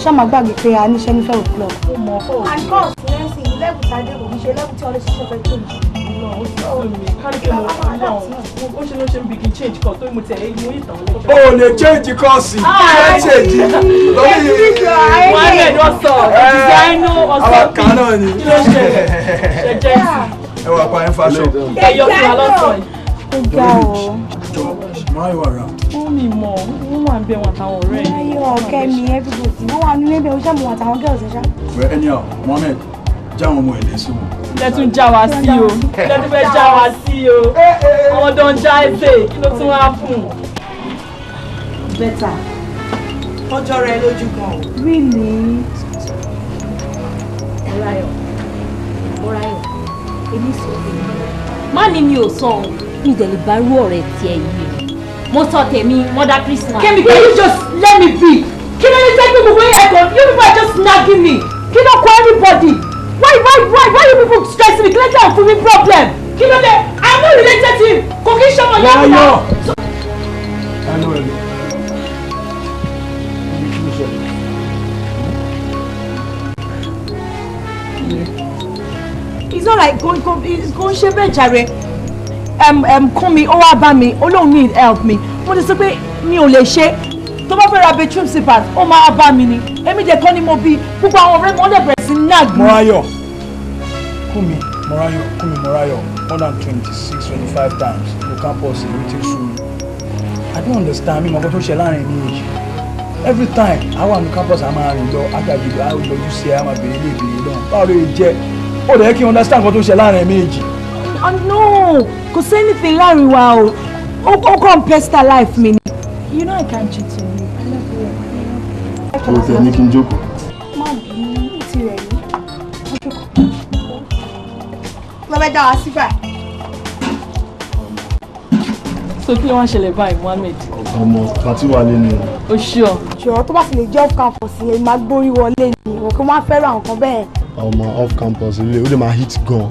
Ṣá máa gbàgbé pé a níṣẹ́ ní 12 o'clock. Ó mọ fọ́. And course, nursing level tàdé kò ní ṣe level tí wọ́n lè ṣiṣẹ́ fẹ́ tó jù. Ó sú mi. Kárí pé mo náà ó ṣe ló ṣe ń bí kí n change course tó mo tẹ̀lé mo ìtàn lẹ́jọ́. O lè change course. Change. Mohammed ọ̀sọ̀, designer ọ̀sọ̀. Àwọn kan náà ni. Kí ló ṣe? Ṣe jẹ́ Ẹ wà pa ẹ̀ ń faṣọ. Ẹ yọ fún wa lọ́sọ̀ yìí. Ó ga o. Jọ, Mọ́ráyọ̀ wà rà. Ó mi mọ̀, wọ́n wà ń bẹ̀ wọn àtàwọn ọ̀rẹ́ ẹ̀. Mọ́ráyọ̀, Kẹ́mi, everybody, wọ́n wà nílé bẹ́ẹ̀, ó ṣàmù àtàwọn girls ẹ̀ ṣá. Well, anyhow, Mohammed, já àwọn ọmọ ẹ̀ lẹ́sùn wọn. Ilé tún já wa sí o, ilé tún fẹ́ já wa sí o, àwọn tó ń já ẹsẹ̀, kí ló tún wá fún un? Better. Ọjọ́ rẹ lójú gan o. Really? Mọ́ráyọ̀, Mọ́ráyọ̀, èmi sọ èmi. Má ní mi ò sọ o, mi dẹ̀ lè bá rú ọ̀rẹ́ tiẹ̀ yìí. Mo sọ tèmi, Mother Christmas. Kemi, can you just let me be? Kí ló dé tẹ́ pé gbogbo yẹn ẹ̀kọ́? You people are just nagging me. Kí ló kọ everybody? Why you people stress me? Kí ló dé fún mi problem? Kí ló dé? I'm not related to him. Kò kí n ṣọmọ yẹn mi náà. Hello, hello. Kí ló ṣẹlẹ̀? It's not like kò ń ṣe bẹ́ẹ̀ jàre. Kúnmi, ó wá bá mi, ó lóun need help mi. Mo ti sọ pé mi ò lè ṣe. Tó bá fẹ́ ra bedroom slippers, ó máa bá mi ni. Èmi dẹ̀ kọ́ ni mo bí. Gbogbo àwọn ọ̀rẹ́ mi wọ́n dẹ̀ bẹ̀rẹ̀ sí nag mi. Mọ́ráyọ̀, Kúnmi, Mọ́ráyọ̀, Kúnmi, Mọ́ráyọ̀, more than 26, 25 times no campus èmi ti sú mi. I don't understand, mi mọ̀ nǹkan tó ṣe láàrin mi yìí. Every time, àwa ní campus a máa rìn lọ, àgàgìdì, a yọjú sí ẹ, a máa bèrè ilé ìbèrè lọ́hùn. Báwo ló lè jẹ́? Ó dẹ̀ yẹ kí n understand nǹkan tó ṣe láàrin méjì. Oh no, kò sí anything láàrin wa o. Ó kàn pester life mi ni. You know I can't cheat on you. I love you. O tẹ̀ ní kí n jókòó. Má bínú, ó ti rẹ̀ mí. Lọ́bẹ̀ dá wa sígbà. So kí ló wá ń ṣẹlẹ̀ báyìí, Mohammed? Ọmọ party wà lẹ́nu. O ṣíọ. Jọ̀ọ́ tó bá sì lè jẹ́ off campus yẹn máa gbórí wọlé ni, òun kò máa fẹ́ràn àwọn kan bẹ́ẹ̀. Ọmọ off campus ilé ó lè máa hit gan.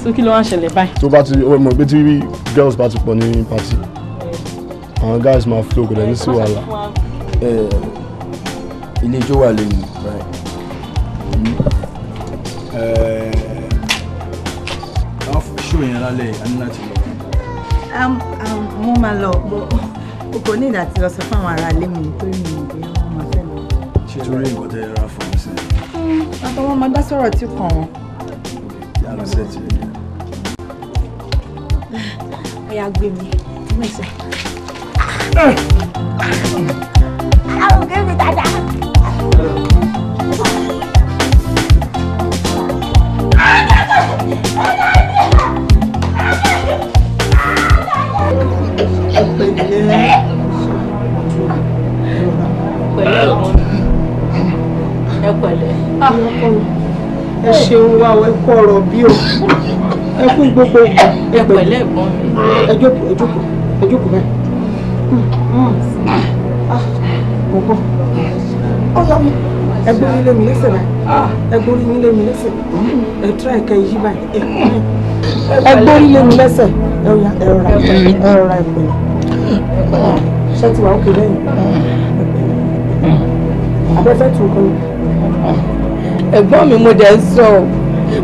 So kí ló wá ń ṣẹlẹ̀ báyìí? Tó bá ti ó mọ̀ pé tí girls bá ti pọ̀ ní party, àwọn guys máa flow, kò dẹ̀ ní sí wàhálà. Ilé ijó wà lẹ́nu, right? Ṣó yẹn lálẹ́ a ní láti lọ. Mo máa lọ, o kò ní ìdàtí lọ sọ fún àwọn ará ilé mi nítorí mi ò bóyá wọ́n máa fẹ́ lọ. Ṣé torí nǹkan tẹ́ ẹ ra fún mi sí? Àtọwọ́n máa dá sọ̀rọ̀ tí kàn wọ́n. Yà á lọ sẹ́ẹ̀tì rẹ̀. Ọ̀yà gbé mi, mẹ́sẹ̀. Àwọn òkè mi dáadáa. Ẹ pẹ̀lẹ́. Ẹ ṣeun wa o, ẹ kú ọ̀rọ̀ bí o, ẹ kú gbogbo ìgbà. Ẹ pẹ̀lẹ́ ẹ̀gbọ́n mi. Ẹ jókòó, ẹ jókòó, ẹ jókòó báyìí. Mo gbọ́. Ẹ gbórí lé mi lẹ́sẹ̀ báyìí. Ẹ gbórí lé mi lẹ́sẹ̀. Ẹ tíra ẹ̀ka yí báyìí. Ẹ gbórí lé mi lẹ́sẹ̀. Ẹ rọra, ẹ rọra, ẹ rọra, ẹ pẹ̀lẹ́. Ṣé ti wà ókè lẹ́yìn? Abẹ́fẹ́ tún kọ́ ni. Ẹ̀gbọ́n mi, mo dẹ̀ ń sọ,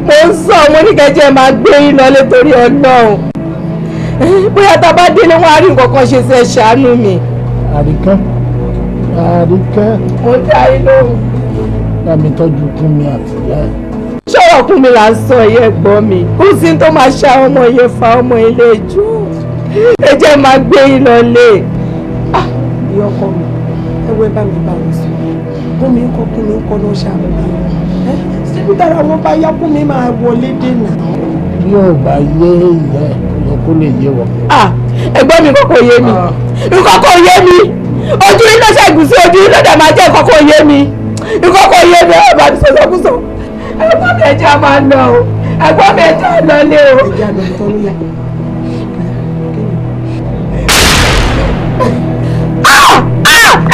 mo ń sọ, mo ní kẹjẹ máa gbé yín lọ létorí Ọlọ́run. Bóyá tá a bá délé wọn á rí nǹkan kan ṣe sí, ẹ ṣàánú mi. Àríkẹ́, Àríkẹ́. Mo dá yín lóhùn. Bá mi tọ́jú Kúnmi àti ìyá ẹ̀. Ṣọ́rọ̀ Kúnmi là ń sọ yìí, ẹ̀gbọ́n mi. Kó sí tó máa ṣá ọmọ yẹn fa ọmọ ilé ìjọ. Ẹ jẹ́ máa gbé yín lọ lé. Ìyá ọkọ mi, ẹ wẹ́ bá mi bá wọn sọ. Kúnmi ń kọ́, Kúnmi ń kọ́ ló ń ṣàmúlò. Síbi tára wọn bá yá, Kúnmi máa wọlé dènà. Bí ò bá yé ìyá ẹ̀, kò yẹ kó lè yé wọ. Ẹ̀gbọ́n mi, kọ́kọ́ yé mi, nǹkan kò yé mi. Ojú yín ló ṣẹ́gun sí, ojú yín ló dẹ̀ máa jẹ́. Nǹkan kò yé mi, nǹkan kò yé mi. Ẹ̀ bá mi sọ̀sọ̀ kú sọ. Ẹ̀gbọ́n mi, ẹ̀jẹ̀ máa lọ o. Ẹ̀gbọ́n mi, ẹ̀jẹ̀ lọ lé o. Ẹ̀jẹ̀ àlọ́ tó ń yà.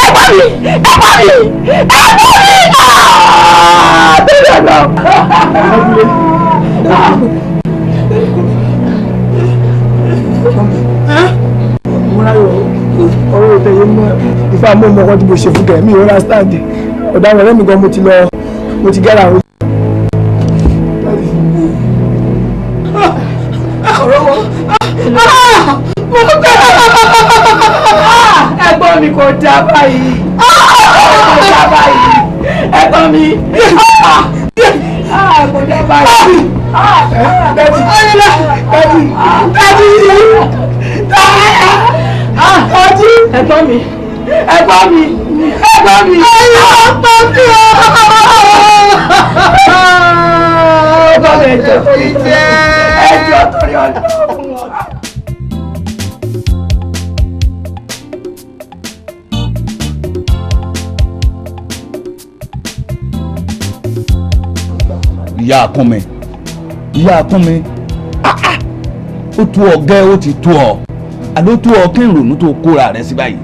Ẹ̀gbọ́n mi, ẹ̀gbọ́n mi, ẹ̀gbọ́n mi, bẹ́ẹ̀ lọ. Ọ̀rọ̀ ìtẹ̀yẹ mọ́ ìfá mọ́ ọmọ ọkọ̀ tí mo ṣe fún kẹ̀mí ìrora stand ọ̀dà àwọn ọ̀rẹ́ mi gan, mo ti lọ, mo ti gẹ́ra àwọn. Ọ̀rọ̀ wọn mo gbẹ́. Ẹ̀gbọ́n mi, kò dá báyìí, kò dá báyìí. Ẹ̀gbọ́n mi, kò dá báyìí. Daddy, daddy, daddy, daddy. Ẹ̀gbọ́n mi, ẹ̀gbọ́n mi, ẹ̀gbọ́n mi. Ayé ọ̀pọ̀ mi o. Ẹ̀gbọ́n mi, ẹ̀jọ̀ torí jẹ́, ẹ̀jọ̀ torí Ọlọ́run. Ìyá Kúnmi, ìyá Kúnmi, ó tó ọ gẹ́, ó ti tó ọ àló tó ọ kí n ronú tó kóra rẹ sí báyìí.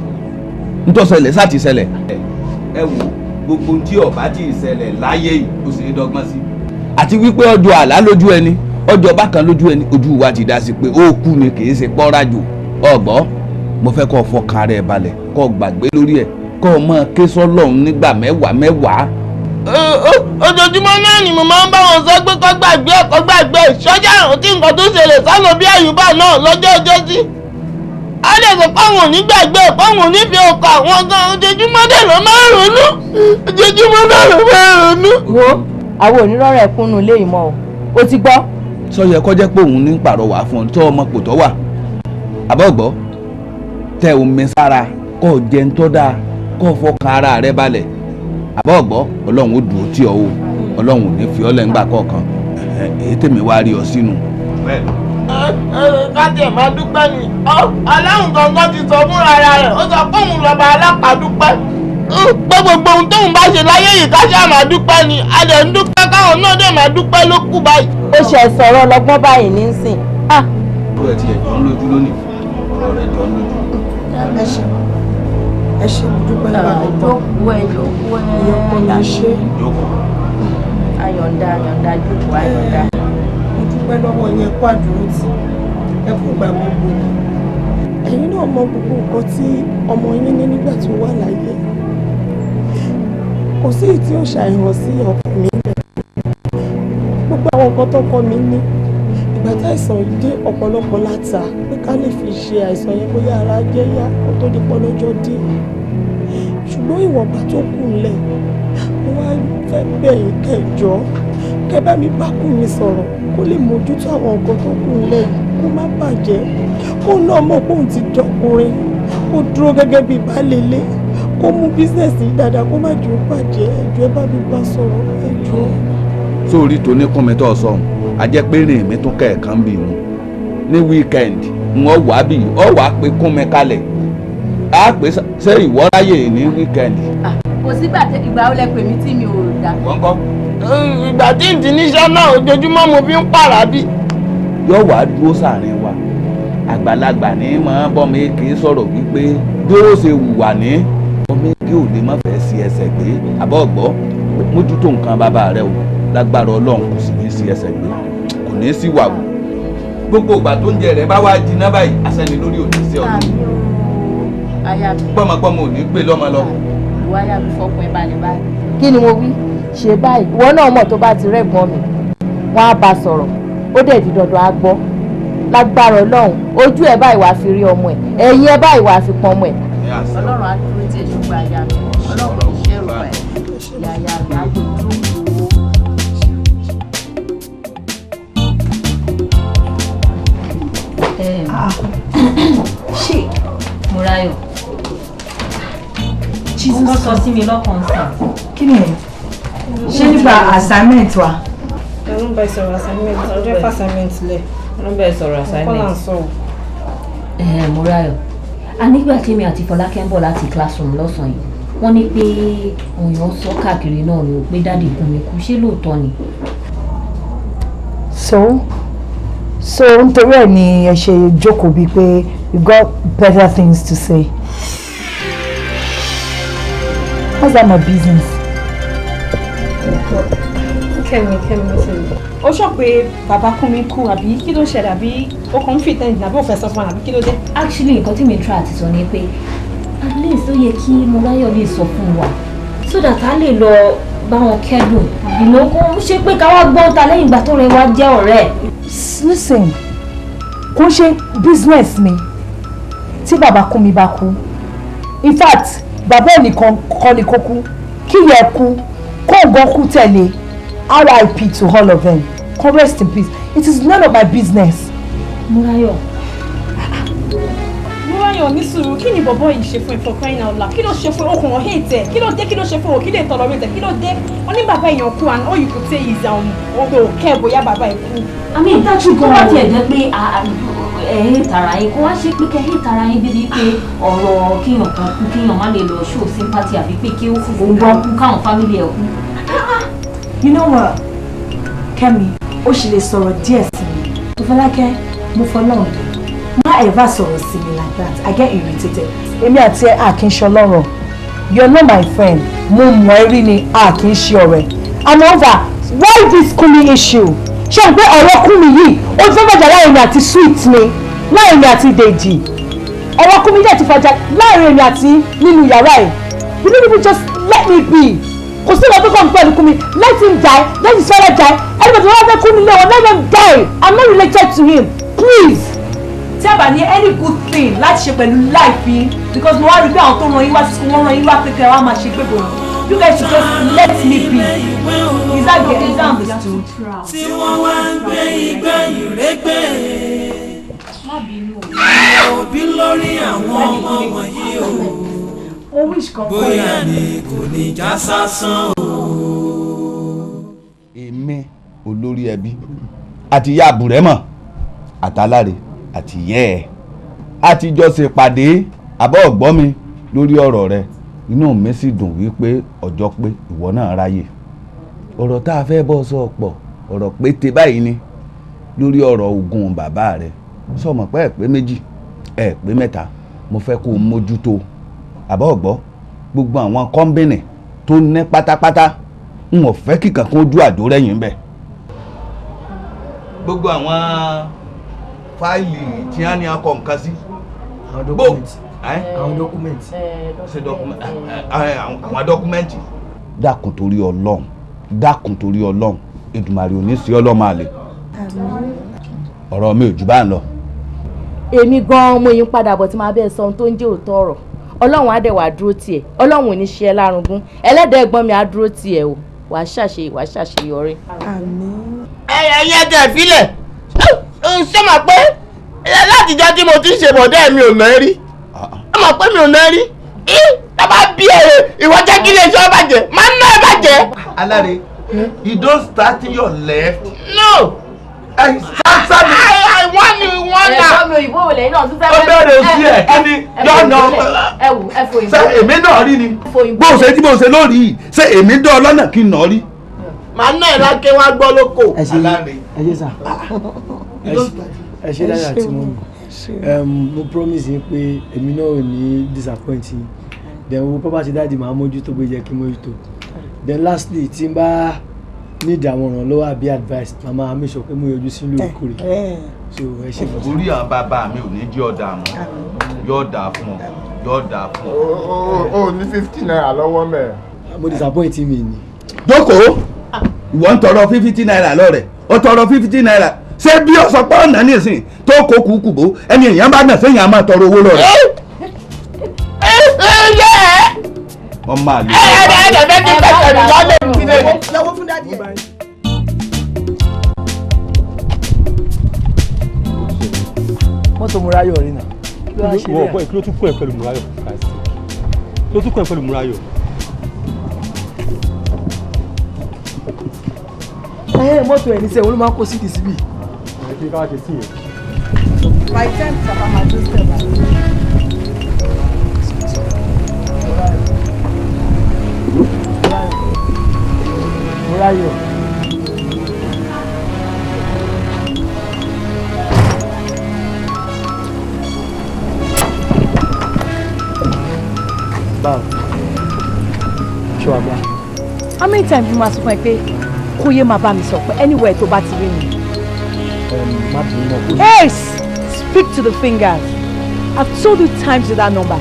Ntọ́sẹ̀lẹ̀ sá ti ṣẹlẹ̀. Ẹ wo gbogbo tí ọba ti ṣẹlẹ̀ láyé yìí, ó sì ní dọ́gbọ́n sí. Àti wípé ọjọ́ àlá lójú ẹni, ọjọ́ bákan lójú ẹni, ojú wa ti dá sí pé ó kú ni, kì í ṣe pọ́nrájò. Ọ̀gbọ́, mo fẹ́ kó fọkàn rẹ̀ balẹ̀, kó gbàgbé lórí ẹ̀, kó mọ ké sọ́lọ́run nígbà mẹ́wàá mẹ́wàá. Ojoojúmọ́ náà ni mo máa ń bá wọn sọ pé kó gbàgbé ẹ̀, kó gbàgbé ẹ̀. Sọ́jà tí nǹkan tó ṣẹlẹ̀ sánà bí àyùbá náà lọ́jọ́ ọjọ́ sí. A lè sọ pé àwọn ò ní gbàgbé ẹ̀, pé àwọn ò ní fi ọkọ̀ àwọn gan. Ojoojúmọ́ dẹ̀ ló máa ń ronú, ojoojúmọ́ náà ló máa ń ronú. Wo, àwọn onírọ̀rọ̀ ẹ̀kúnnú ilé ìmọ̀ o, o ti gbọ́. Sọ yẹ kó jẹ́ pé òun ní pàrọwà fún ọ tó ọmọ kò tọ́ wà àbọ̀gbọ́ tẹ omi sára, kó o jẹun tó dáa, kó o fọkàn ara rẹ balẹ̀. Àbọ̀gbọ́, Ọlọ́run ó dùn ó tì ọ́ o, Ọlọ́run ò ní fi ọ́ lẹ́ngbà kọ̀ọ̀kan. Èyí tèmi wá rí ọ sínú. Ká tiẹ̀ máa dúpẹ́ ni. Ọlọ́run gangan ti sọ fúnra rẹ̀, ó sọ pé òun lọ́ba alápàdúpẹ́. Pé gbogbo ohun tóun bá ṣe láyé yìí ká ṣáà máa dúpẹ́ ni, a dẹ̀ ń dúpẹ́ káwọn náà dẹ̀ máa dúpẹ́ ló kù báyìí. Ó ṣe sọ̀rọ̀ ọlọ́gbọ́n báyìí nísìn. Ó ẹ̀ ti ẹ̀ jọ ń lójú lónìí, ọ̀rọ̀ rẹ̀ jọ ń lójú. Ẹ ṣé, ẹ ṣé, mo dúpẹ́ lọ́wọ́ Jókòó ẹ, jókòó ẹ. Ìyọkọ mi ṣe. Jókòó. Ayọ̀ǹda, ayọ̀ǹda, jókòó, ayọ̀ǹda. Mo dúpẹ́ lọ́wọ́ yẹn, kó àdúró tì, ẹ kú gbà gbogbo. Ẹ̀yin náà mọ gbogbo nǹkan tí ọmọ yín ní nígbà tó wà láyé. Kò sí èyí tí ó ṣàìhàn sí ọkọ mi bẹ́ẹ̀. Gbogbo àwọn nǹkan tọkọ mi ní ìgbà tí àìsàn yìí dé, ọ̀pọ̀lọpọ̀ láta pé ká lè fi ṣe àìsàn yẹn bóyá ara jẹ́ yá kó tó di pọ́ lọ́jọ́ dé. Ṣùgbọ́n ìwọ̀nba tó kù ńlẹ̀, mo wá fẹ́ bẹ̀ yín kẹjọ kẹ bá mi bá kù mi sọ̀rọ̀ kó lè mójútó àwọn nǹkan tó kù ńlẹ̀ kó má bàjẹ́, kó náà mọ̀ pé òun ti dọkùnrin, kó dúró gẹ́gẹ́ bíi baálé ilé, kó mú bísíǹsì yìí dáadáa, kó má jẹ́ ó bàjẹ́. Ẹjọ́ ẹ bá mi bá sọ̀rọ̀ ẹjọ́. Sórí tó ní kún mi tó sọ̀hún, a jẹ́ pé rìn mi tún kẹ̀ẹ̀kan bì mú ní weekend n ó wà bí ọ wà pé kún mi kalẹ̀ á pè ṣé ìwọ ráyè ní weekend. Kò sígbà ìgbà ó lẹ pè mí tí mi ò dá. Wọ́n kọ́. Ìgbà tí n ti níṣẹ́ náà ojoojúmọ́ mo fi ń pààrà bí. Yóò wá dúró sàárín wa, àgbàlagbà ní mọ́ bọ́mọ èké sọ̀rọ̀ wípé bí ó ṣe wùwà ní ọmọ èké ò lè má fẹ́ sí ẹsẹ̀ gbé àbọ̀ ọ̀gbọ́ mójútó nǹkan bàbá rẹ o, lágbára Ọlọ́run kò sì ní sí ẹsẹ̀ gbé, kò ní sí wàwù. Gbogbo ìgbà tó ń jẹ rẹ bá wá jiná báyìí aṣẹ́ni lórí òní sí ọdún gbọ́mọgbọ́mọ ò ní gbé lọ́mọ lọ. Ìwọ aya mi fọkùn ẹ balẹ̀ báyìí. Kí ni mo wí ṣe báyìí? Ìwọ náà mọ̀ tó bá ti rẹ́gbọ́n mi, wọ́n á bá sọ̀rọ̀, ó dẹ̀ di dandan á gbọ́. Lágbára Ọlọ́run ojú ẹ báyìí wàá fi rí ọmọ ẹ, ẹ̀yìn ẹ báyìí wàá fi pọn ọmọ ẹ. Ọlọ́run á dúró tí èso gba aya mi, Ọlọ́run kò ṣe rò ẹ̀, ìyá mi á dúró. Ṣé Mọ́ráyọ̀, nǹkan sọ sí mi lọ́kàn sàn. Kí ni ẹ̀? Ṣé nípa assignment wa? Ẹ ń bá sọ̀rọ̀ assignment, ọjọ́ ìfà assignment lẹ̀. Ẹ ń bá sọ̀rọ̀ assignment. Kọ́lá ń sọ̀rọ̀. Mọ́ráyọ̀, a nígbà tí èmi àti Fọlákẹ́ ń bọ̀ láti classroom lọ́sàn-án yìí, wọ́n ní pé òyìn sọ káàkiri náà ni pé dáàdì Kúnmi kú, ṣé lóòótọ́ ni? So nítorí ẹ̀ ni ẹ ṣe jókòó bíi pé you got better things to say. How's that my business? Kẹ́mi, Kẹ́mi, Kẹ́mi. Ó sọ pé bàbá Kúnmi kú àbí kí ló ṣẹlẹ̀, àbí ó kàn ń fi ìtẹ́ǹdì àbí ó fẹ́ sọ fún wa àbí kí ló dé? Actually, nǹkan tí mi try àti sọ ni pé at least ó yẹ kí Mọ́ráyọ̀ lè sọ fún wa so that a lè lọ bá wọn kẹ́dùn. Ìnáwó ṣe pé ká wá gbọ́n ta lẹ́yìn ìgbà tó rẹ wá jẹ́ ọ̀rẹ́. Listen, kò ṣe business mi tí bàbá Kúnmi bá kú. In fact, bàbá ẹnìkan kọ́ ni kó kú, kí yẹ kú, kó nǹkan kú tẹ̀lé. RIP to all of them. Come rest in peace. It is none of my business. Mọ́ráyọ̀. Mọ́ráyọ̀ ní sùúrù, kí ni bọ̀bọ̀ yìí ṣe fún ẹ for crying out loud? Kí ló ṣe fún okùn ọ̀hìn tẹ̀? Kí ló dé? Kí ló ṣe fún òkí lè tọrọ mi tẹ̀? Kí ló dé? Wọ́n ní bàbá èèyàn kú and all you could say is odò kẹ́ bóyá bàbá ẹ̀ kú. I mean, tó bá tiẹ̀ jẹ́ pé ẹ hate ara yín, kó wá ṣe pé kẹ́ hate ara yín débi pé ọ̀rọ̀ kíyàn kan kú kíyàn má lè lọ show sympathy àbí pé kí òun gan kú káwọn family ẹ̀ kú. You know what, Kẹ́mi, ó ṣì lè sọ̀rọ̀ díẹ̀ sí mi. Fọlákẹ́, mo fọlọ́run dé. Má ever sọ̀rọ̀ sí mi like that. I get irritated. Èmi àti ẹ a kì í ṣe ọlọ́rọ̀. You're not my friend. Mo mọ̀ ẹ́ rí ni a kì í ṣe ọ̀rẹ́. And over, why this Kúnmi issue? Ṣé o pé ọ̀rọ̀ Kúnmi yìí ó ti fẹ́ fàjà láàrin mi àti Sweet mi, láàrin mi àti Dèjì. Ọ̀rọ̀ Kúnmi jẹ́ ti fàjà láàrin mi àti nínú yàrá ẹ̀. You don't even just let me be. Kò sí ìwà tó kàn pẹ̀lú Kúnmi. Let him die, let his father die. Anybody who wants Kúnmi lé wọn, let them die. I'm not related to him. Please. Tí a bá ní any good thing láti ṣe pẹ̀lú life yín, because mo wá rí pé àwọn tó ràn yín wá sí school, wọ́n ràn yín wá pé kẹ́ wá máa ṣe pé bòrò. You guys should just let me be. Is that understood? Tí wọ́n wá ń gbé igbá ìrégbè. Òbí lórí àwọn ọmọ wọ̀nyí o. Bóyá ni kò ní já sásán o. Èmi olórí ẹbí àti ìyá àbúrẹ́mọ̀ àtàláre àti ìyẹ́ ẹ̀ àtijọ́ ṣe pàdé àbọ̀ ọ̀gbọ́n mi lórí ọ̀rọ̀ rẹ. Inú mi sì dùn wípé ọjọ́ pé ìwọ náà ráyè. Ọ̀rọ̀ tá a fẹ́ bọ́ sọ pọ̀, ọ̀rọ̀ pété báyìí ni lórí ọ̀rọ̀ ogún bàbá rẹ̀. Sọmọ pé ẹ̀ pé méjì, ẹ̀ pé mẹ́ta, mo fẹ́ kó o mójútó. Àbá ọ̀gbọ́, gbogbo àwọn kọ́ńbìnì tó ní pátápátá, n ò fẹ́ kíkan kó ojú àdó rẹ̀yìn bẹ̀. Gbogbo àwọn fáìlì tí wọ́n ní akọ nǹkan sí. Àwọn dọ́kúmẹ̀ntì. Àwọn dọ́kúmẹ̀ntì. Ṣé dọ́kúmẹ̀ntì? Àwọn dọ́kúmẹ̀ntì. Dákun torí Ọlọ́run, dákun torí Ọlọ́run, Èdùmàrè ò ní sí ọlọ́mọ àlè. Ọ̀rọ̀ mi ò jù bá ń lọ. Èmi gan-an mo yín padà bọ̀ tí màá bẹ́ẹ̀ sọ ohun tó ń jẹ́ òótọ́ ọ̀rọ̀. Ọlọ́run á dẹ̀ wá dúró tiẹ̀, Ọlọ́run ò ní ṣe ẹ́ lárugún, ẹlẹ́dàá ẹ̀gbọ́n mi á dúró tiẹ̀ o, wàá ṣàṣe wàá ṣàṣeyọrí. Àmín. Ẹyẹ tẹ filẹ̀, ṣé mà pé látijọ́ tí mo ti ń ṣe bọ̀dẹ́ mi ò ná rí? Ṣé mà pé mi ò ná rí? Tá bá bí èrè ìwọ jẹ́ kí ilé iṣẹ́ bàjẹ́, máa ń ná ẹ bàjẹ́. Aláre, you don't start in your left. No. I start I want you want na. Ẹ̀gbọ́n mi òyìnbó wò lẹ́yìn náà tún fẹ́. Ó bẹ̀rẹ̀ òsì ẹ̀ kí ni lọ́nà. Ẹ wò ẹ fò òyìnbó. Ṣé èmi náà rí ni? Bó o ṣe tí bó o ṣe lórí yìí, ṣé èmi dán ọ lọ́nà kí n nà rí? Màá ná ẹ̀ lákè wá gbọ́ lóko. Ẹ ṣe ẹ ṣe sà. Ẹ ṣe dáadáa tí mo mọ̀. Mo promise yín pé èmi náà ò ní disappoint yín. Then wo property dáàdì máa mójútó bó jẹ́ kí mójútó. Then lastly, tí n bá need àwọn ìrànlọ́wọ́ àbí advice, màmá mi sọ pé mo yọjú sí lóòrèkóòrè. So ẹ ṣe fún mi. Orí àwọn bàbá mi ò ní jẹ́ ọ̀dà mọ́, yóò dà fún ọ, yóò dà fún ọ. O ní 50 naira lọ́wọ́ mẹ́. Mo disappoint mi ni. Jókòó, ìwọ ń tọrọ 50 naira lọ́rẹ̀, ó tọrọ 50 naira. Ṣé bí o sọ pé ọ̀nà nísìn tó kó kúkú bó ẹni èèyàn bá nà sẹ́yìn á máa tọrọ owó lọ́rẹ̀. Ọmọ àlè. Lọ́wọ́ fún dádì ẹ̀. Mọ́tò Mọ́ráyọ̀ rí nà. Wọ́n bọ́ kí ló tún kún ẹ̀ pẹ̀lú Mọ́ráyọ̀? Kí ló tún kún ẹ̀ pẹ̀lú Mọ́ráyọ̀? Ẹ mọ́tò ẹ̀ ní sẹ́, òun ló máa ń kó sídìí síbí. Ẹ kí ká wá ṣe sí yẹn. By ten, Papa máa tó step back. Mọ́ráyọ̀. Báwo? Ṣé wàá gbà? How many times you must sọ fún ẹ pé kó yé máa bá mi sọ pé anywhere tó bá ti rí mi? Má bínú náà kó. Hey! Speak to the fingers. I've told you times with that number.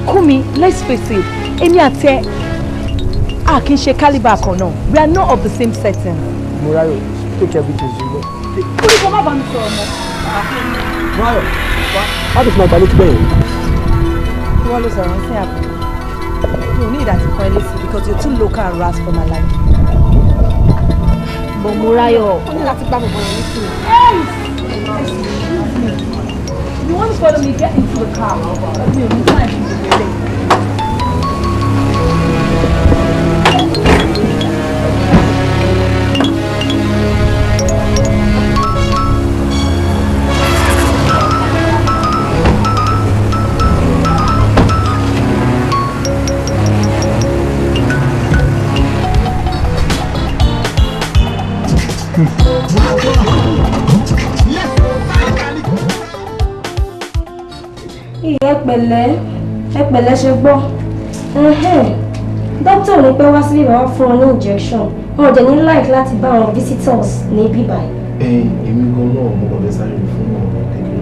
Kúnmi, let's face it, èmi àti ẹ a kì í ṣe caliber kan náà. We are not of the same setting. Mọ́ráyọ̀, take everything you go. Kúrò kó má bá mi sọ̀rọ̀ mọ́. Mọ́ráyọ̀, má tó fi máa gbà létí bẹ́ẹ̀ yẹn. Kí wọ́n ló sọ̀rọ̀ ń sìn àbọ̀? Mi ò ní ìdàtí kan ẹ létí because you're too local and rash for my life. But Mọ́ráyọ̀. Ó ní láti gbá bọ̀bọ̀ yẹn létí. Excuse me. You want to follow me? Get into the car. Mi ò ní time to be late. Ẹ pẹ̀lẹ́, ẹ pẹ̀lẹ́ ṣe gbọ́. Dókítà ò ní pẹ́ wá síbí wá fún ọ ní injection. Wọn ò dẹ̀ ní like láti bá àwọn visitors ní bíbá yìí. Ẹ èmi gan náà mo kàn fẹ́ sáré fún ọ̀rọ̀ kékeré.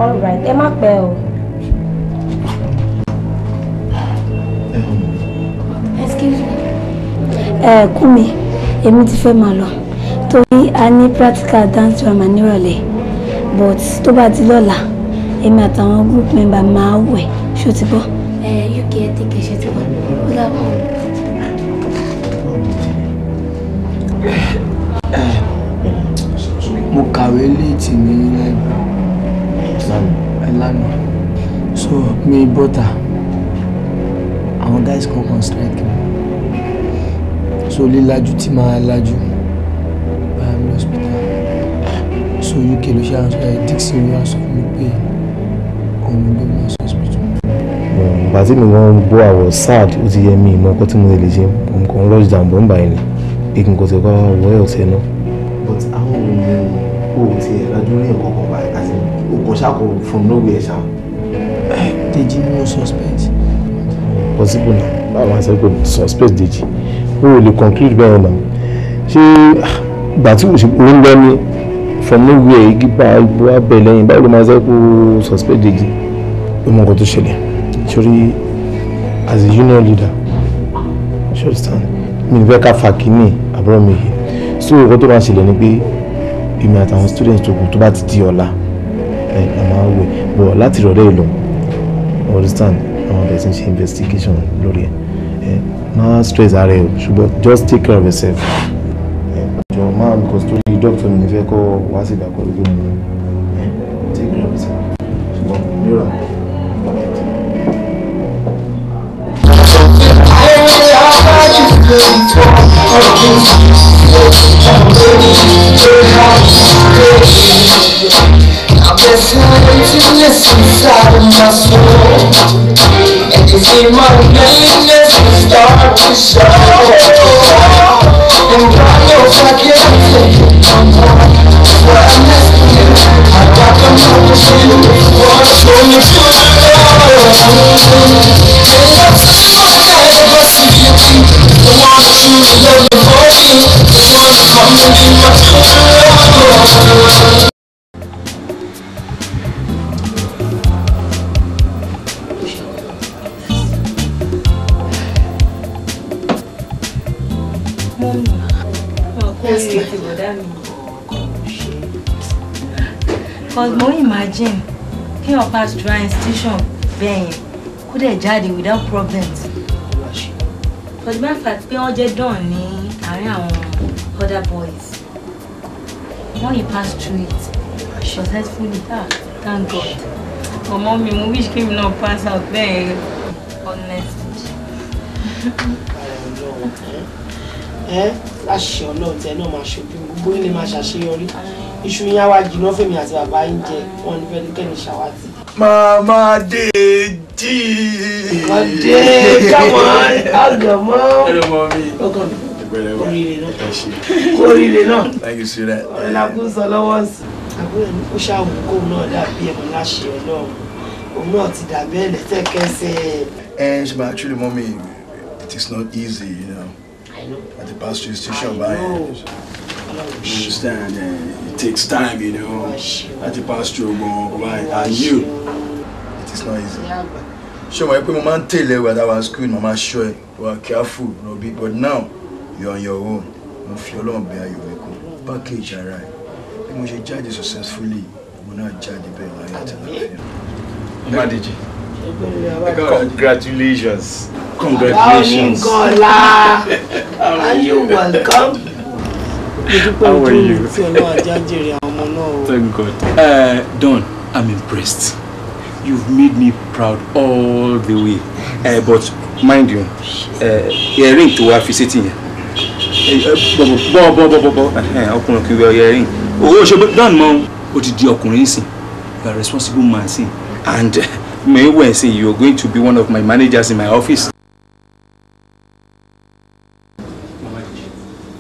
All right, ẹ má pẹ́ o. Excuse me. Ẹ Kúnmi, èmi ti fẹ́ máa lọ torí a ní practical dance drama nírọ̀lẹ́, but tó bá di lọ́la èmi àtàwọn group member máa wẹ̀, ṣó ti gbọ́. Ẹ uk ẹ tẹ̀kẹ̀ ṣe ti gbọ́, ó dàbọ̀. Mo kàwé léètì ní lánàá, so mi bọ́tà àwọn guys kan kan strike mi, so lílajú tí máa lajú bá mi hospital, so uk ló ṣe àwọn sọ Dixon ló wá sọ fún mi pé òun ló gbé mi lọ sí hospital. Ìgbà tí mi wọ́n gbọ́ àwọ̀ sad, ó ti yẹ mi ìmọ̀ ọkọ tí mo lè ṣe, mo kàn rush down bọ̀ ń báyìí ni. Pé kí n kò tẹ̀ kọ́ wọ ẹ̀ ọ̀tẹ̀ náà. But àwọn ohun ò tiẹ̀ lajú rí nǹkan kan báyìí àti o kò ṣàkó from nowhere ṣá. Dèjì ni mo suspect. Possible na, báwo máa sọ pé suspect Dèjì? O ò lè conclude bẹ́ẹ̀ náà. Ṣé ìgbà tí o ṣe ń lọ ní from nowhere igi bá igbó abẹ lẹ́yìn, báwo ló máa sọ pé o suspect Dèjì? Ó mọ nǹkan tó ṣẹlẹ̀. Sori, as a union leader, you understand? Mi ní fẹ́ ká fa kínní àbúrò mi yìí. So nǹkan tó máa ṣẹlẹ̀ ni pé èmi àtàwọn students tó kù tó bá ti di ọ̀la ẹ̀ a máa wẹ̀ bọ̀ láti ìrọ̀lẹ́ ìlọ, you understand? Àwọn bẹ̀rẹ̀ sí ń ṣe investigation lórí ẹ̀. Ẹ̀ má stress ara ẹ̀ o, ṣùgbọ́n just take care of yourself. Ẹ̀ jọ máa because torí doctor mi ní fẹ́ kọ́ wá sí ìgbà kọ́ lójú mi. Ẹ̀ take care of yourself. Ṣùgbọ́n mìíràn. There's emptiness inside of my soul, and you see my loneliness start to show. And God knows I can't take it no more. That's why I'm asking you. I got the motion for show me to the Lord. And I'm still never see you. The one that you love before me, the one that come to be my future love. Cause mo imagine kí wọ́n pass through institution bẹ́ẹ̀ yẹn kó dẹ̀ jáde without problems. For the mere fact pé wọ́n jẹ́ dán ní àárín àwọn other boys. Wọ́n yìí pass through it successfully. Ah, thank God. Ọmọ mi, mo wish kí mi náà pass out bẹ́ẹ̀ honestly. Ẹ láṣẹ Ọlọ́run tẹ náà máa ṣojú gbogbo ilé máa ṣàṣeyọrí. Iṣu yín á wá jiná fèmí àti bàbá yín jẹ wọn ní fẹ́nikẹ́ni ṣàwátì. Mama Deji. Ọdẹ come on ọgọmọ. Hello mommy. Ọkọ mi oríire náà oríire náà. Thank you sweetheart. Ọ̀rẹ́ la kún sọ lọ́wọ́ sí. Àbúrò mi ó ṣàwù kóun náà dàbí ẹ̀mọ́ láṣẹ Ọlọ́run òun náà ti dàbí ẹ̀ lẹ́sẹ̀kẹsẹ̀. And but actually mommy, it is not easy, you know. I know. At the pastoral station by. You understand? It takes time, you know. At the pastoral go and you. It is not easy. Sure, my people man tell you that I was school, mama sure you are careful, no big, but now you're on your own. No fear long bear you will package alright. Bí mo ṣe jáde successfully, mo náà jáde bẹ́ẹ̀ láyé àti àlàáfíà. Mama Deji, congratulations. Congratulations. Are you welcome? How are you? Thank God. Don, I'm impressed. You've made me proud all the way. But mind you, earring to wa fi sétí yẹn. Bọ́ bọ́ bọ́ bọ́ ọkùnrin kì í wọ earring. Owó ṣe Don mọ́ o ti di ọkùnrin nísìn. You are a responsible man sin. And may well say you are going to be one of my managers in my office.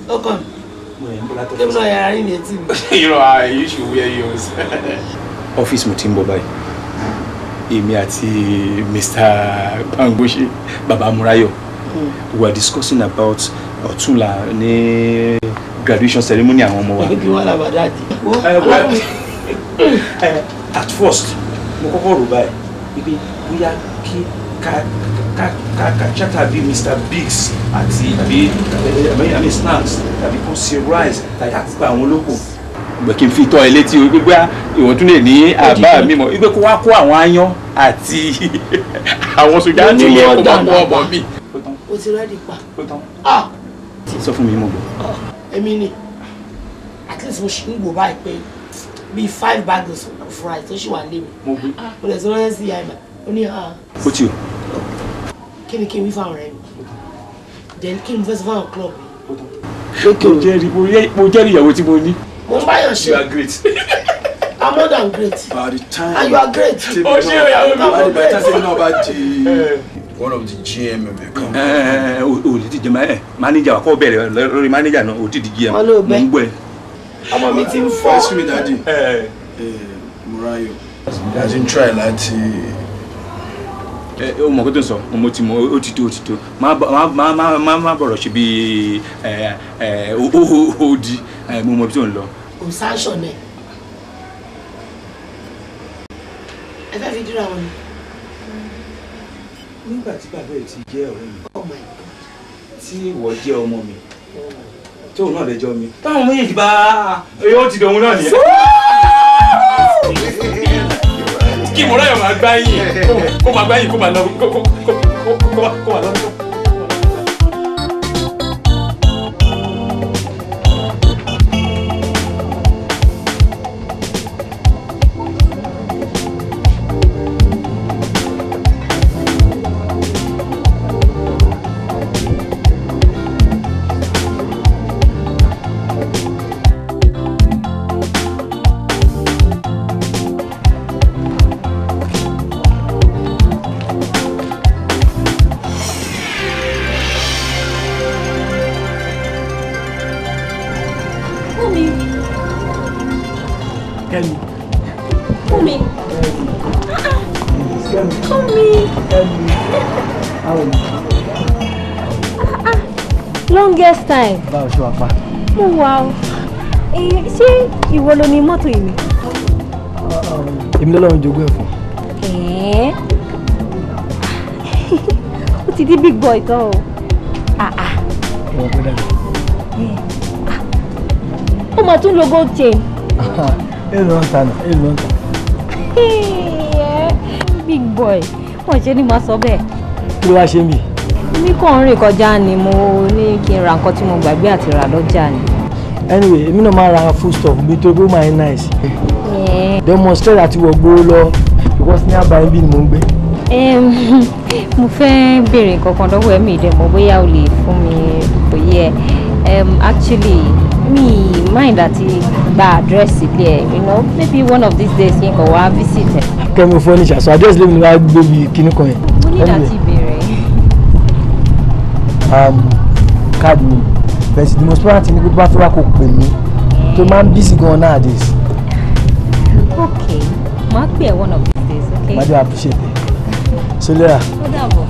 Ọkọ mi náà yàrá rí ní etí mi. You know, I you should wear yours. Office mo ti ń bọ̀ báyìí. Èmi àti Mr. Bangbose, Baba Murayo, we were discussing about ọ̀túnla ní graduation ceremony àwọn ọmọ wa. Kí wọ́n làbà dáàdì. At first, mo kọ́kọ́ rò báyìí wípé bóyá kí ká ká ká ká chata bí Mr. Biggs àti àbí àbí snacks tàbí kó ṣe rice tàbí àpò àwọn olóko. Gbẹ̀ kí n fi tọ́ ẹ létí o gbígbá ìwọ̀n tún lè ní àbá mi mọ̀ wípé kó wá kó àwọn aáyán àti àwọn sójà tó yẹ kó máa kó ọmọ mi. O ti rẹ́ẹ̀dì pa. Sọ fún mi mo gbọ́. Èmi ni at least mo ṣì ń gbò báyìí pé bíi 5 bags of rice tó ṣì wà lé mi. Mo gbé. Mo lè sọ lọ́sẹ̀ sí ìyá ìmọ̀ ó ní hàn. Ó ti o. Kí ni kí n wí fáwọn ọ̀rẹ́ mi? Then kí ni mo fẹ́ sọ fáwọn club mi? Mo jẹ́rìí ìyàwó tí mo ní. Mo ń báyọ̀ ṣe. You are great. I'm more than great. By the time. And you are great. Oh, ṣé o yàrá mi? By the time náà bá di one of the GM of the company. O lè ti jẹ manager wa kọ́ bẹ̀rẹ̀ lórí manager náà o ti di GM. Mo ń gbọ́ ẹ. Ọmọ mi ti ń fọ́. Excuse me, daddy. Morayo. Daddy ń try láti. O mọ̀ kó tó ń sọ, mo ti mọ ó ti tó ó ti tó. Má bọ̀rọ̀ ṣe bí ó di mo mọ ibi tó ń lọ. Kò sáṣọ náà. Ẹ fẹ́ fi dúró àwọn ni. Nígbà tí bàbá ẹ̀ ti jẹ́ ọ̀rẹ́ mi. Oh my God. Tí ìwọ jẹ́ ọmọ mi. Tóun náà lẹ́jọ́ mi. Táwọn méjèèjì bá yóò ti dòun náà nìyẹn. Kí Mọ́ráyọ̀ máa gbá yín kó máa gbá yín kó máa lọ kó máa lọ. Longest time. Báwo ṣe wà pa? Mo wà o. Ṣé ìwọ ló ní mọ́tò yìí? Èmi lọ́lọ́run jogún ẹ̀ fún. Ó ti di big boy tán o. Ìwọ̀n pé dára. Ó mà tún lo gold chain. Èlò ń ta nà, èlò ń ta. Big boy, wọ́n ṣe ni màá sọ bẹ́ẹ̀. Kí ló wá ṣe ń bì? Èmi kàn ń rìn kọjá ni mo ní kí n ra nǹkan tí mo gbàgbé àti rà lọ́jà ni. Anyway, èmi náà máa ra food stuff mi tó gbó máa ń nice. Demonstrate àti wọ̀ gbó lọ because ní àbá ibi ni mò ń gbé. Mo fẹ́ béèrè nǹkan kan lọ́wọ́ ẹ̀mí ìdẹ̀mọ̀ bóyá o lè fún mi òye ẹ̀. Actually, mi mind àti gba address ilé ẹ̀, you know, maybe one of these days kí n kàn wá visit ẹ̀. Kẹ́mi furniture, so address lèmi ni wàá gbé bí kinní kan yẹn. Mo ní ìdàtí béèrè. Card mi, but the most important thing ni pé bá fẹ́ wá kó pè mí tó máa ń busy gan nowadays. Okay, màá pè ẹ́ one of these days, okay? Màá dé appreciate it. So later. Ó dàbọ̀.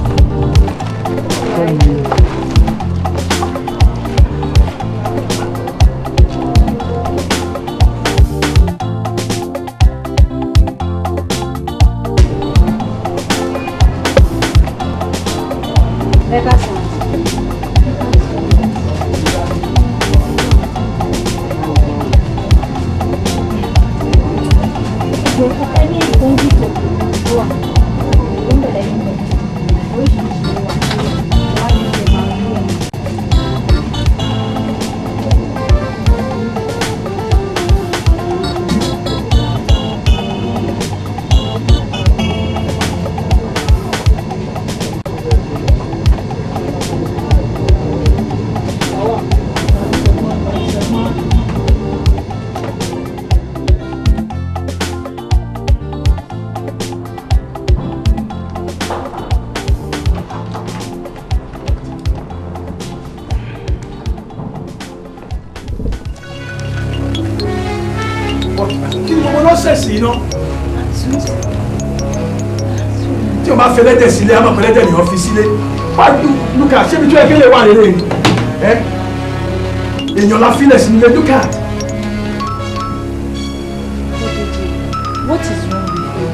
Tí o bá fẹlẹ́dẹ̀ sílé a máa fẹlẹ́dẹ̀ ní ọ́fíìsì sílé. Lúkà ṣé ibi tí ó yẹ kí lè wà lélẹ̀ ni èèyàn la filẹ̀ sí nílé. Lúkà. What is wrong with you?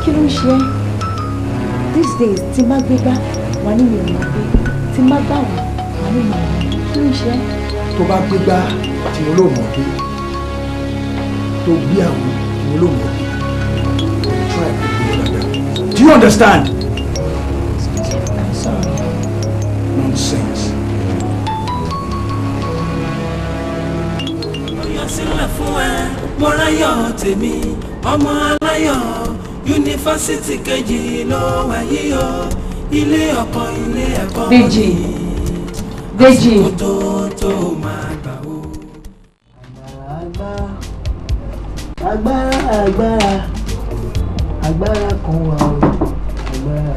Kí ló ń ṣe ẹ́? These days tí n bá gbé gbá wà ní mi ò mọ̀ pé tí n bá gbà wà wà ní mi ò mọ̀. Kí ló ń ṣe ẹ́? Tó bá gbé gbá tí mo lò mọ̀ pé tó gbé àwọn tí mo lò mọ̀ pé try to do that. Do you understand? I'm sorry. Nonsense. Yọ sílẹ̀ fún ẹ, Mọ́ráyọ̀ tèmi, ọmọ aláyọ̀, yunifásítì kejì ló wà yìí o, ilé ọkọ ilé ẹ̀kọ́ ni. Dèjì. Dèjì. Àsìkò tó tó máa gbà o. Àgbà Agbára agbára kan wà o, agbára.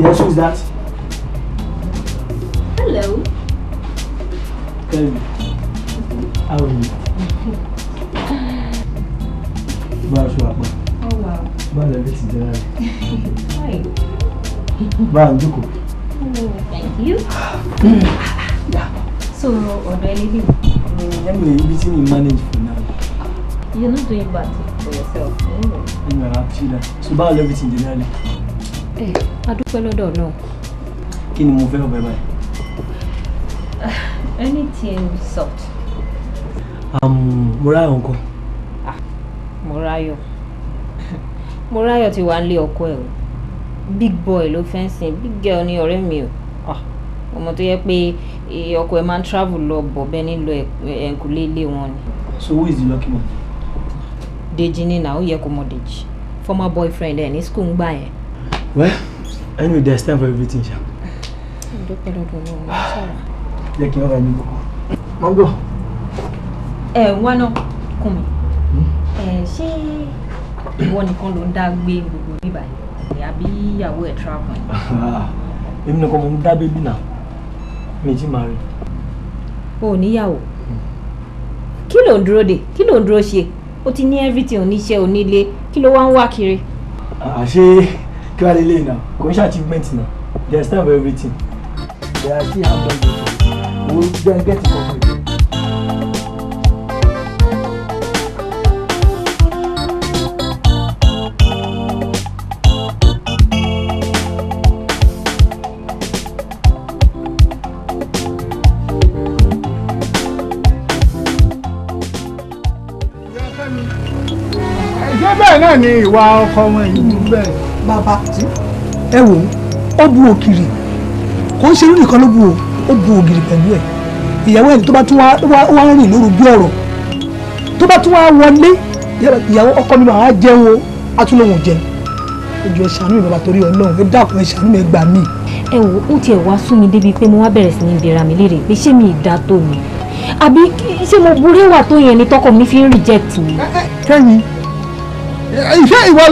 Yes, who is that? Hello. Tell me, how are you? Báwo ṣe wà pa? Oh wow. Báwo lè ti jẹ́ rẹ̀? Hi. Báwo jókòó? Oh, thank you. So, ọ̀dọ̀ ẹ lélẹ̀. Anyway, ibi tí mi manage for now. You're not doing bad for yourself. Anyway, I appreciate that. So, báwo lè ti jẹ́ rẹ̀? Ẹ, a dúpẹ́ lọ́dọ̀ náà. Kí ni mo fẹ́ ọbẹ̀ báyìí? Anything soft. Moráyọ̀ ńkọ́? Ah, Moráyọ̀. Moráyọ̀ ti wà nílé ọkọ ẹ̀ o. Big boy ló fẹ́ ń sìn, big girl ni ọ̀rẹ́ mi o. Ah, ọmọ tó yẹ pé ọkọ ẹ̀ máa ń travel lọ bọ̀ bẹ́ẹ̀ nílò ẹ̀ǹkùlé ilé wọn ni. So who is the lucky one? Dèjì ni na, ó yẹ kó mọ Dèjì. Former boyfriend ẹ̀ ní school ń gbà yẹn. Well, anyway, there's time for everything, ṣá. Dúpẹ́ lọ́dọ̀ náà, ṣáà. Jẹ́ kí n wá ní kókó. Mọ́ngò. Ẹ wá náà kún mi. Ẹ ṣé ìwọ nìkan ló ń dá gbé gbogbo bíbá yìí àbí ìyàwó ẹ̀ travel? Èmi nìkan mo ń dá bébí náà. Mi ti máa rí. O ò níyàwó. Kí ló ń dúró dè? Kí ló ń dúró ṣe? O ti ní everything, oníṣẹ́, onílé. Kí ló wá ń wá kiri? Àṣé kí wàá lélẹ́yìn náà? Kò ń ṣe achievement náà. There's time for everything. There are still have done it. We'll then get it covered. Ṣé bẹ́ẹ̀ náà ni ìwà ọkọ wọn yìí bẹ́ẹ̀. Bàbá ẹ wò ó bu òkìrì, kò ń ṣe irú nìkan ló bu o, ó bu ògìrì pẹ̀lú ẹ̀. Ìyàwó ẹ̀ tó bá tún wá rìn lóru bí ọ̀rọ̀ tó bá tún wá wọlé, ìyàwó ọkọ mi máa jẹun o, á tún lóun jẹun. Ẹ jọ̀ọ́ ẹ ṣàánú mi bàbá torí Ọlọ́run, ẹ dákun ẹ ṣàánú mi, ẹ gbà mí. Ẹ wò ó tiẹ̀ wá sún mi débi pé mo wá bẹ̀rẹ̀ sí ní bira mi léèrè pé ṣé mi ìdá tó mi àbí ṣé mo burú wà tó yẹn ni tọkọ mi fi ń reject mi. Kẹ́yìn iṣẹ́ ìwọ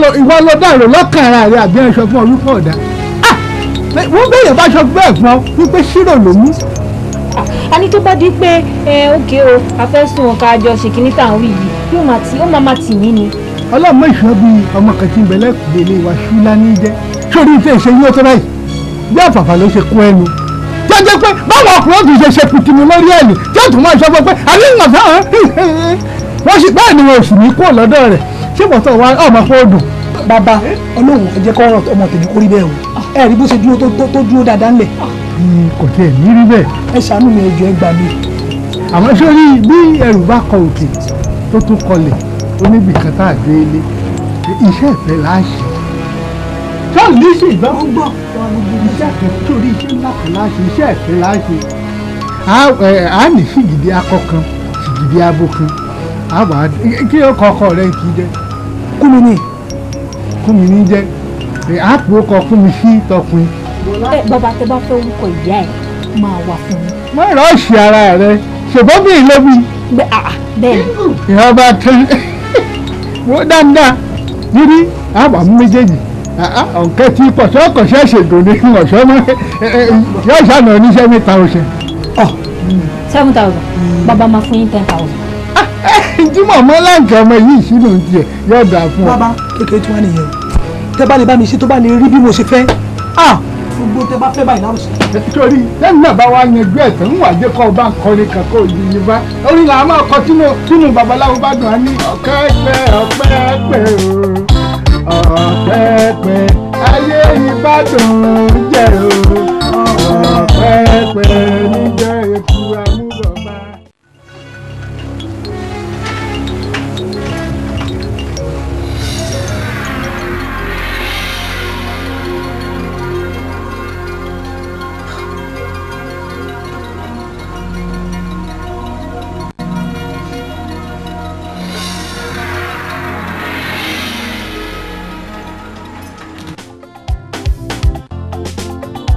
lọ dàrú lọ́kàn ara rẹ àbí ẹ sọ fún ọ wípé ọ̀dà wọ́n bẹ̀rẹ̀ bá sọ bẹ́ẹ̀ fún ọ wípé ṣírò ló mú. A ní tó bá di pé ẹ ókè o a fẹ́ sùn ọ̀ka àjọ ṣèkínní tá à ń wí yìí yóò máa tì ó máa máa tì mí ni. Ọlọ́mọ ìṣọ́ bíi ọmọ kan tí ń bẹ lẹ́kùnlé ilé wa ṣúlá ní jẹ́ sórí iṣẹ́ ìṣe yóò tó báyìí bí àfàfà ló ṣe kún ẹnu jẹ́jẹ́ pé báwọn ọkùnrin ti ṣe ṣe kùtìmù lórí ẹ̀lì tí ó tún máa sọ fún pé àní ìgbà fáwọn wọ́n sì bẹ́ẹ̀ ni wọn ò sì ní kúrò lọ́dọ̀ rẹ̀ ṣé bọ̀tọ̀ wa ọmọ kó dùn. Bàbá Ọlọ́run ẹ jẹ́ kó ọ̀rọ̀ ọmọ tèmi kó rí bẹ́ẹ̀ o, ẹ rí bó ṣe dúró tó dúró dáadáa ńlẹ̀. Kò tiẹ̀ ní rí bẹ́ẹ̀. Ẹ ṣàánú mi ẹ jọ̀ọ́ ẹ gbà mí. Àmọ́ sórí bí ẹrù bá kọ òkè tó tún kọlẹ̀ ó níbi kan tá a gbé lé iṣẹ́ ìfẹ́ là á ṣe. Sọ́ọ̀lù ní sì gbọ́ gbọ́ iṣẹ́ kan sórí iṣẹ́ ńlá kan là á ṣe, iṣẹ́ ìfẹ́ là á ṣe. A ní sìgìdì akọ kan sìgìdì abo kan a wà á kí ó kọ ọkọ rẹ kì í jẹ. Kúmi ni. Kúmi ní jẹ àpò kọ kúmi sí tọkùn. Ẹ bàbá tẹ bá fẹ́ orúkọ ìyá ẹ máa wà fún mi. Má rọ́ọ̀ṣì ara rẹ ṣùgbọ́n bí ìlú bí. Bẹ́ẹ̀ ni. Ìyá bá tẹ́ wọ́n dáadáa níbi àbá mú méjèèjì ọ̀nkẹ́ tí kọ̀ṣọ́ kọ̀ṣẹ́ ṣègùn ní ọ̀ṣọ́ mọ́ yóò ṣàna oníṣẹ́ mẹ́ta oṣù. 7,000 bàbá máa fún yín 10,000. Tí mọ̀mọ́ láǹkì ọmọ yìí sínú tiẹ̀ yóò dáa fún ọ. Bàbá kékeré tí wọ́n nìyẹn o, tẹ́ bá lè bá mi ṣe tó bá lè rí bí mo ṣe fẹ́, gbogbo tẹ́ bá fẹ́ báyìí láwùjọ. Torí lẹ́nu náà bá wá yanjú ẹ̀ tán ń wà jẹ́ kó o bá ń kọrin kan kó o yí yí bá orí làá máa kọ tínú babaláwo bá dùn á ní ọ̀kẹ́ pẹ́ ọ̀pẹ́ pẹ́ o ọ̀pẹ́ pẹ́ ayé ìbádùn jẹ́ o ọ̀pẹ́ pẹ́ níjọ́ eku amúbọ̀bá.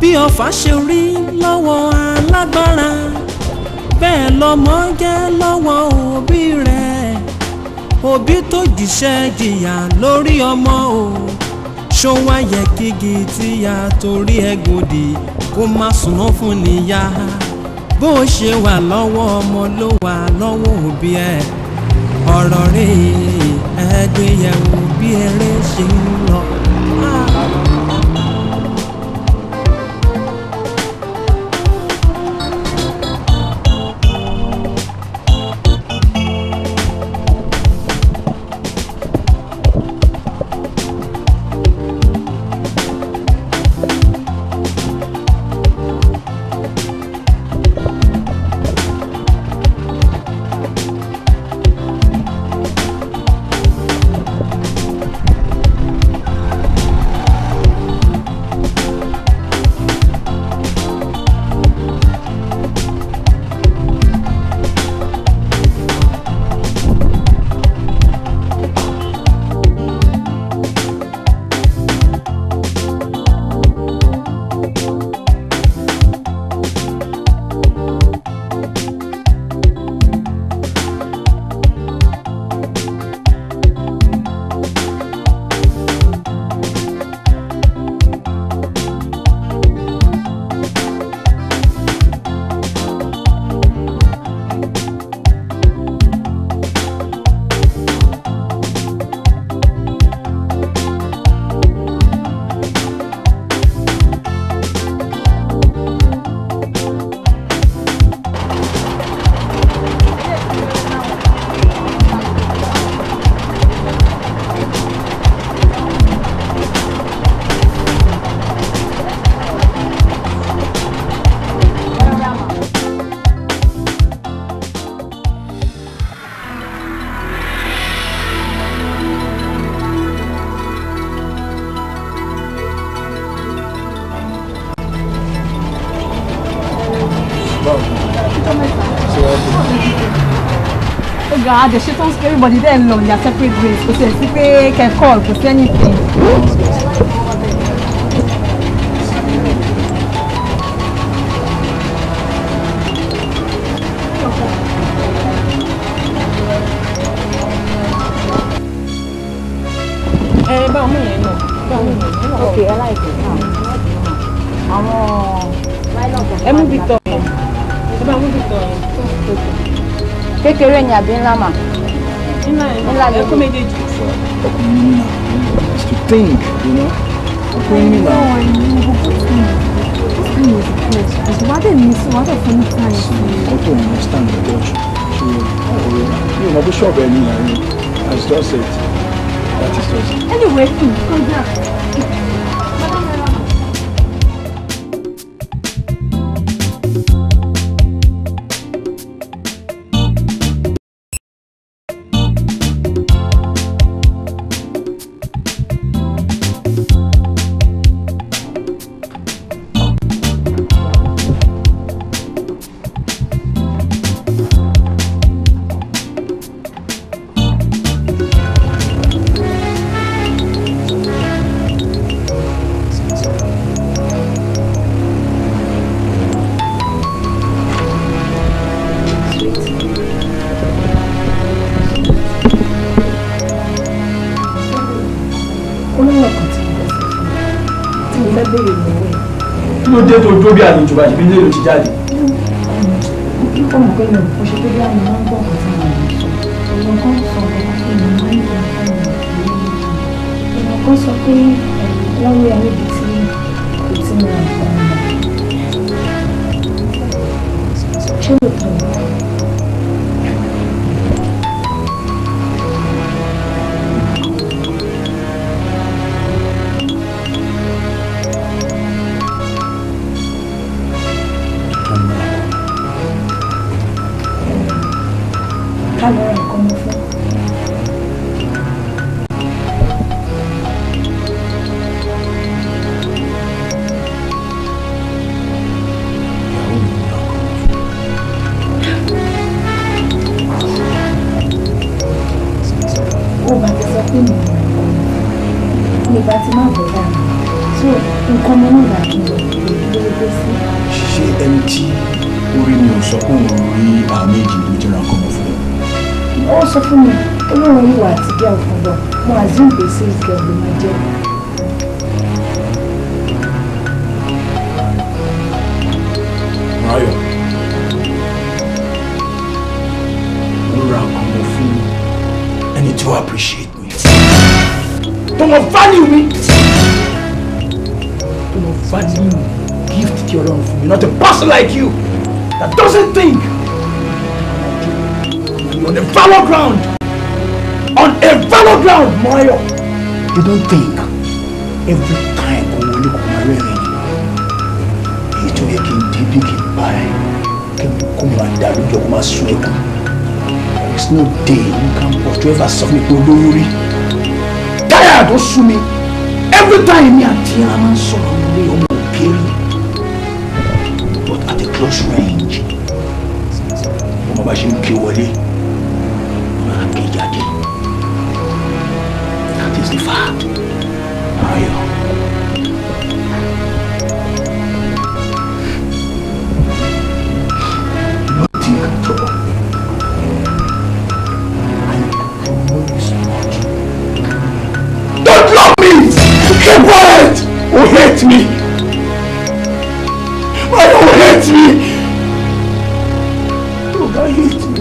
Bí ọfà ṣe rí lọ́wọ́ alágbára bẹ́ẹ̀ lọ́mọ jẹ́ lọ́wọ́ òbí rẹ̀, Òbí tó jìṣẹ́ jìyà lórí ọmọ o, ṣó wá yẹ kígi tíya torí ẹ gòdì kó má súná fún níyà. Bó ṣe wà lọ́wọ́ ọmọ ló wà lọ́wọ́ òbí ẹ̀. Ọ̀rọ̀ rẹ̀ ẹgbẹ́yẹ̀wò bí eré ṣe ń lọ. Ọ̀gá the shit on everybody there lọ their separate ways, kò sí ẹ̀ sí pé kẹ́ call, kò sí anything. Ẹ bá mú yẹn náà, bá mú yẹn náà. Ok, ẹ láìpẹ́ náà. Àwọn ẹ mú Victor yẹn, ẹ bá mú Victor yẹn. Kékeré ni àbí ńlá mà? Ńlá yẹn, ẹ kó méjèèjì. Ọkùnrin mi náà is to think, you know. Ọkùnrin mi náà. Nǹkan tó understand the Dutch ṣe ọ̀rẹ́ mi ò mọ bí ṣọ́ọ̀bù ẹni yàrá ni. That's just it. That is just it. Anyway, congrats. Kí ló dé tó dúró bí àlejò bá ṣe bí lè ti jáde? Ó mọ̀ pé mi ò ṣe pé bí àwọn máa ń gbọ́ nǹkan tí mo lè sọ. Èèyàn kan sọ nǹkan pé mo máa ń gbọ́ nǹkan èèyàn kan sọ pé wọ́n rí ẹ níbi tí kò tí mo rà nǹkan mọ̀. Ṣé lóòótọ́ ni? Ká lọ ra nǹkan mọ́ fún. Ó bá ti sọ pé mi ò rà nǹkan mọ́ fún mi, bá ti má bọ̀ dáa so nǹkan mọ́ náà kí n lọ lórí dé sí. Ṣé ẹni tí orí mi ò sọ pé òun rí àmì èjì ló ti ra nǹkan mọ́ fún mi? Ó sọ fún mi, olóhùn ìwà àti girl kan bọ̀, mo assume pé sales girl ló máa jẹ́. Ráyọ̀, mo ra ọkàn mo fún ẹni tó appreciate me, tó mọ value mi, tó mọ value gift tí Ọlọ́run fún mi, not a person like you that doesn't think. On a fallow ground, on a fallow ground, Morayo, you don't think every time kò wọlé kò máa rẹ́rìn ni. Èyí tó yẹ kí n débi kí n bá ẹ kí n kó máa dà lójú ọkọ máa sun ẹkún. There is no day in campus to ever sọ fún mi pé olóyún rí. Táyà tó sú mi, every time mi àti ara máa ń sọ̀rọ̀ nílé ọmọ òkèèrè, but at a close range. Ọmọ bá ṣe ń ké wọlé, máa ké jáde. That is the fact. Morayo. You don't think at all. I know you so much. Don't love me! Keep quiet! Oh, hate me! Why don't hate me? You don't hate me.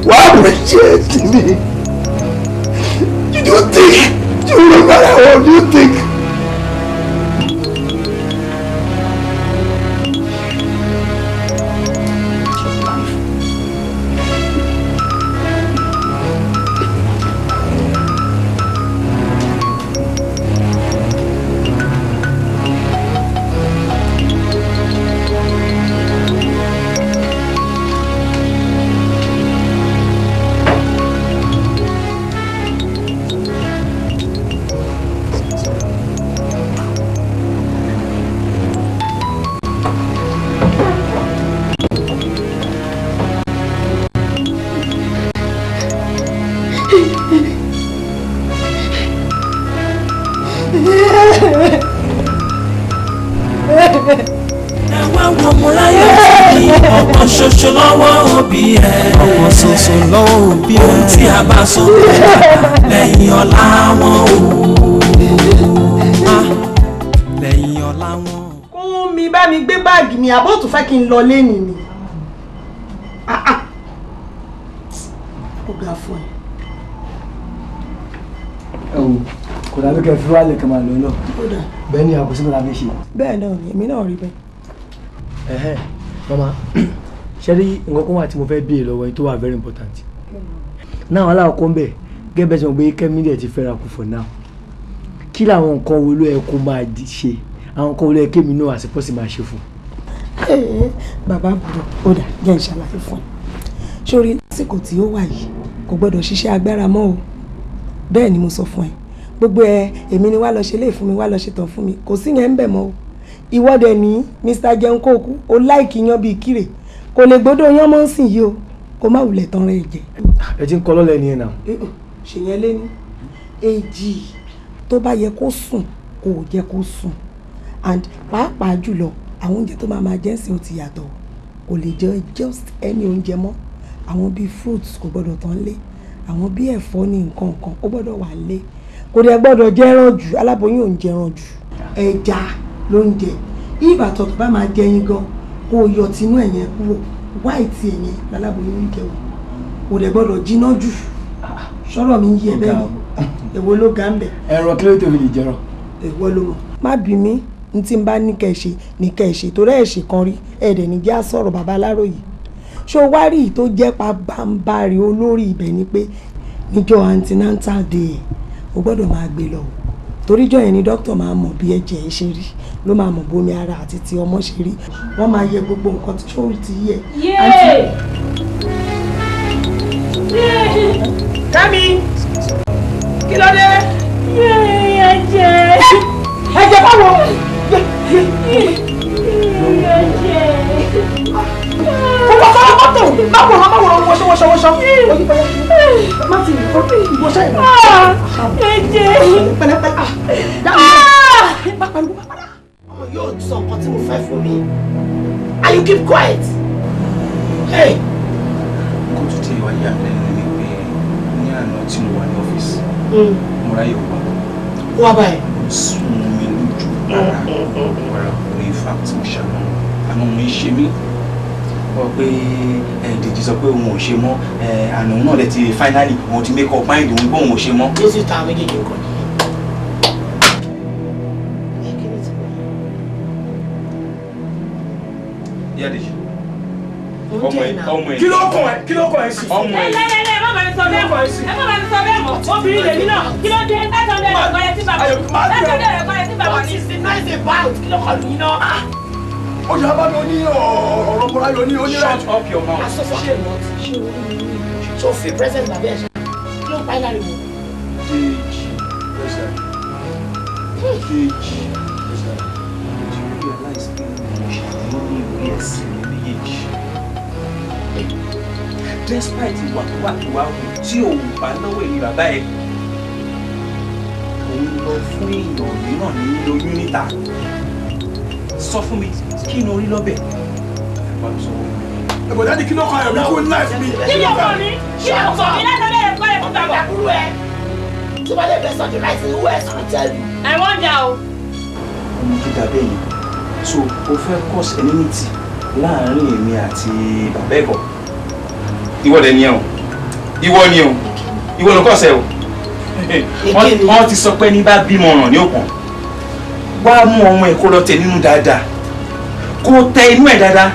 Why appreciate me? You don't think? You remember what you think? Ọ̀kan ṣoṣo lọ́wọ́ òbí ẹ̀, ọ̀kan ṣoṣo lọ́wọ́ òbí ẹ̀, ohun tí a bá sọ lẹ́yìn ọ̀la wọn o, lẹ́yìn ọ̀la wọn. Kún mi bá mi gbé báàgì mi, àbó tún fẹ́ kí n lọ lẹ́nìí ni. Ó ga fún ẹ. Ẹ wo, kò dàbí kẹ́ fi wálé kẹ́ máa lọ náà. Bẹ́ẹ̀ ni àkóso náà fi ṣe. Bẹ́ẹ̀ náà ni èmi náà rí bẹ́ẹ̀. Mama, ṣe rí nǹkan kan wà tí mo fẹ́ béèrè lọ́wọ́ yín tó wà very important. Náà aláwọ̀ kan bẹ̀ gẹ́gẹ́ bẹ́ẹ̀ sọ pé Kẹ́mi dẹ̀ ti fẹ́ra kù for now. Kí làwọn nǹkan wo ló yẹ kó máa ṣe? Àwọn nǹkan wo ló yẹ kémi náà àsìkò máa ṣe fún? Bàbá àbúrò, ó dà jẹ́ ìṣàlàyé fún ẹ. Sórí lásìkò tí ó wà yìí, kò gbọ́dọ̀ ṣiṣẹ́ agbára mọ́ o. Bẹ́ẹ̀ ni mo sọ fún ẹ. Gbogbo ẹ èmi ni wá lọ ṣe léè fún mi, wá lọ ṣe tán fún mi. Kò sí yẹn ń bẹ̀ mọ́ o. Ìwọ́dẹ ní Mr. Jẹun kóòkú ó láìkí yan bíi kíre kò lè gbọ́dọ̀ yan mọ́ sìn yìí o, kó má wulẹ̀ tán rẹ̀ jẹ. Ẹ ti ń kọ́ lọ́lẹ̀ nìyẹn náà. Ṣèyẹn lé ní èjì tó bá yẹ kó sùn kò jẹ́ kó sùn, and pàápàá jùlọ àwọn oúnjẹ tó máa máa jẹ sìn ó ti yàtọ̀, kò lè jẹ just any oúnjẹ mọ́. Àwọn bíi fruits kò gbọ́dọ̀ tán lé, àwọn bíi ẹ̀fọ́ ní nǹkan kan ó gbọ́dọ̀ wà lé, kò dẹ̀ gbọ́dọ̀ jẹran jù, aláboyún ò ń jẹran jù, ẹja ló ń jẹ. Ìbàtọ̀ tó bá máa jẹ yín gan kó o yọ tinú ẹ̀yẹn kúrò, wáìtì ẹ̀yẹn láláboyún ń jẹ o, kò dẹ̀ gbọ́dọ̀ jiná jù. Sọ̀rọ̀ mi ń yí ẹ bẹ́ẹ̀ ni, èwo ló ga ń bẹ̀. Ẹran kí ló tó fi lè jẹran. Èwo ló mọ̀. Má bí mi n tí n bá ní kẹ́ ẹ ṣe ní kẹ́ ẹ ṣe, torí ẹ̀ ṣe kan rí ẹ̀ẹ́dẹ̀ ní jẹ́ àsọ̀rọ̀ bàbá aláròyé. Ṣó wá rí tó jẹ́ pabambarì olórí ibẹ̀ ni pé níjọ́ antenatal day o gbọ́dọ̀ máa gbé lọ o, toríjọ́ yẹn ni dókítà máa mọ̀ bí ẹ̀jẹ̀ ẹ ṣe rí, ló máa mọ̀ bómi ara àti ti ọmọ ṣe rí, wọ́n máa yẹ gbogbo nǹkan tí ó ti yẹ. Kẹ́mi, kí ló dé? Ẹ̀jẹ̀. Ẹ̀jẹ̀ báwo? Ẹ̀jẹ̀. Kọ́kọ́ kọ́kọ́ mọ́tò, má wòrán má wòrán, wọṣọ wọṣọ wọṣọ. Má ti ìwọṣọ ìwọ. Ẹ̀jẹ̀. Pẹ̀lẹ́pẹ̀lẹ́. Dáhùn. Má pariwo má padà. Ọmọ yóò sọ nǹkan tí mo fẹ́ fún mi. And you keep quiet. Hey. wá yà mí lẹ́nu ni pé ní àná tí mo wà ní ọ́fíìsì, Mọ́ráyọ̀ wá. Wá báyìí. Ó sún mi lójú rárá rárá. In fact, mo ṣàánú àná mo ń ṣe mí. Wọ́n pé Dèjì sọ pé òun ò ṣe mọ́, àná òun náà lè ti finally òun ti make up mind òun pé òun ò ṣe mọ́. Jésù ta méjèèjì nǹkan ni. Ìyá Dèjì. Ọmọ ẹ. Kí ló kàn ẹ́? Kí ló kàn ẹ́ sí? Ọmọ ẹ. Ẹ má bàa mi sọ bẹ́ẹ̀ mọ́. Ẹ má bàa mi sọ bẹ́ẹ̀ mọ́. Obìnrin lèmi náà. Kí ló dé? 500 ẹ̀kọ́ yẹn tí bàbá. 500 ẹ̀kọ́ yẹn tí bàbá What is the noise about? Kí ló kàn mí náà? Ó ṣe abá mi ó ní ọ̀rọ̀ Mọ́ráyọ̀ ní onírẹ̀. Shut up your mouth. Aṣọ ṣe mọ́ ṣé orí mi ní. Ṣé o fi present bàbá ẹ̀ ṣe? Kí ló ń pa ẹ́ láriwo? Dèjì. Dèjì. Dèjì realize pé mo ṣe ní ìwé ẹ̀sìn mi méjèèjì. Despite ìwàkiwà tí òun bá lọ́wọ́ èmi bàbá ẹ̀, òun lọ fún èèyàn mìíràn ní lóyún níta. Sọ fún mi, kí ni orí lọ́bẹ̀? Ẹ̀bùn dáàdi, kí ló kọ ẹ̀mí kú láìpẹ́ mi? Kí ló kọ mi? Kí ló kọ mi? Láti ọdẹ ẹ̀kọ́ yẹn fún bàbá. Àbúrò ẹ tí wọ́n lè bẹ̀ sọ the right thing, who else will tell you? I wonder o. Ọmọ tó dà bẹ́ẹ̀ yẹn, so o fẹ́ cause enmity láàárín èmi àti bàbá ẹ̀kọ́. Ìwọ dẹ̀ ni ẹ o, ìwọ ni o, ìwọ ló kọ̀ọ̀sẹ̀ o. Wọ́n ti sọ pé ní bá bímọ ọ̀ràn ní òkun. Wá mú ọmọ ẹ̀ kó lọ tẹ nínú dáadáa, kó tẹ inú ẹ̀ dáadáa,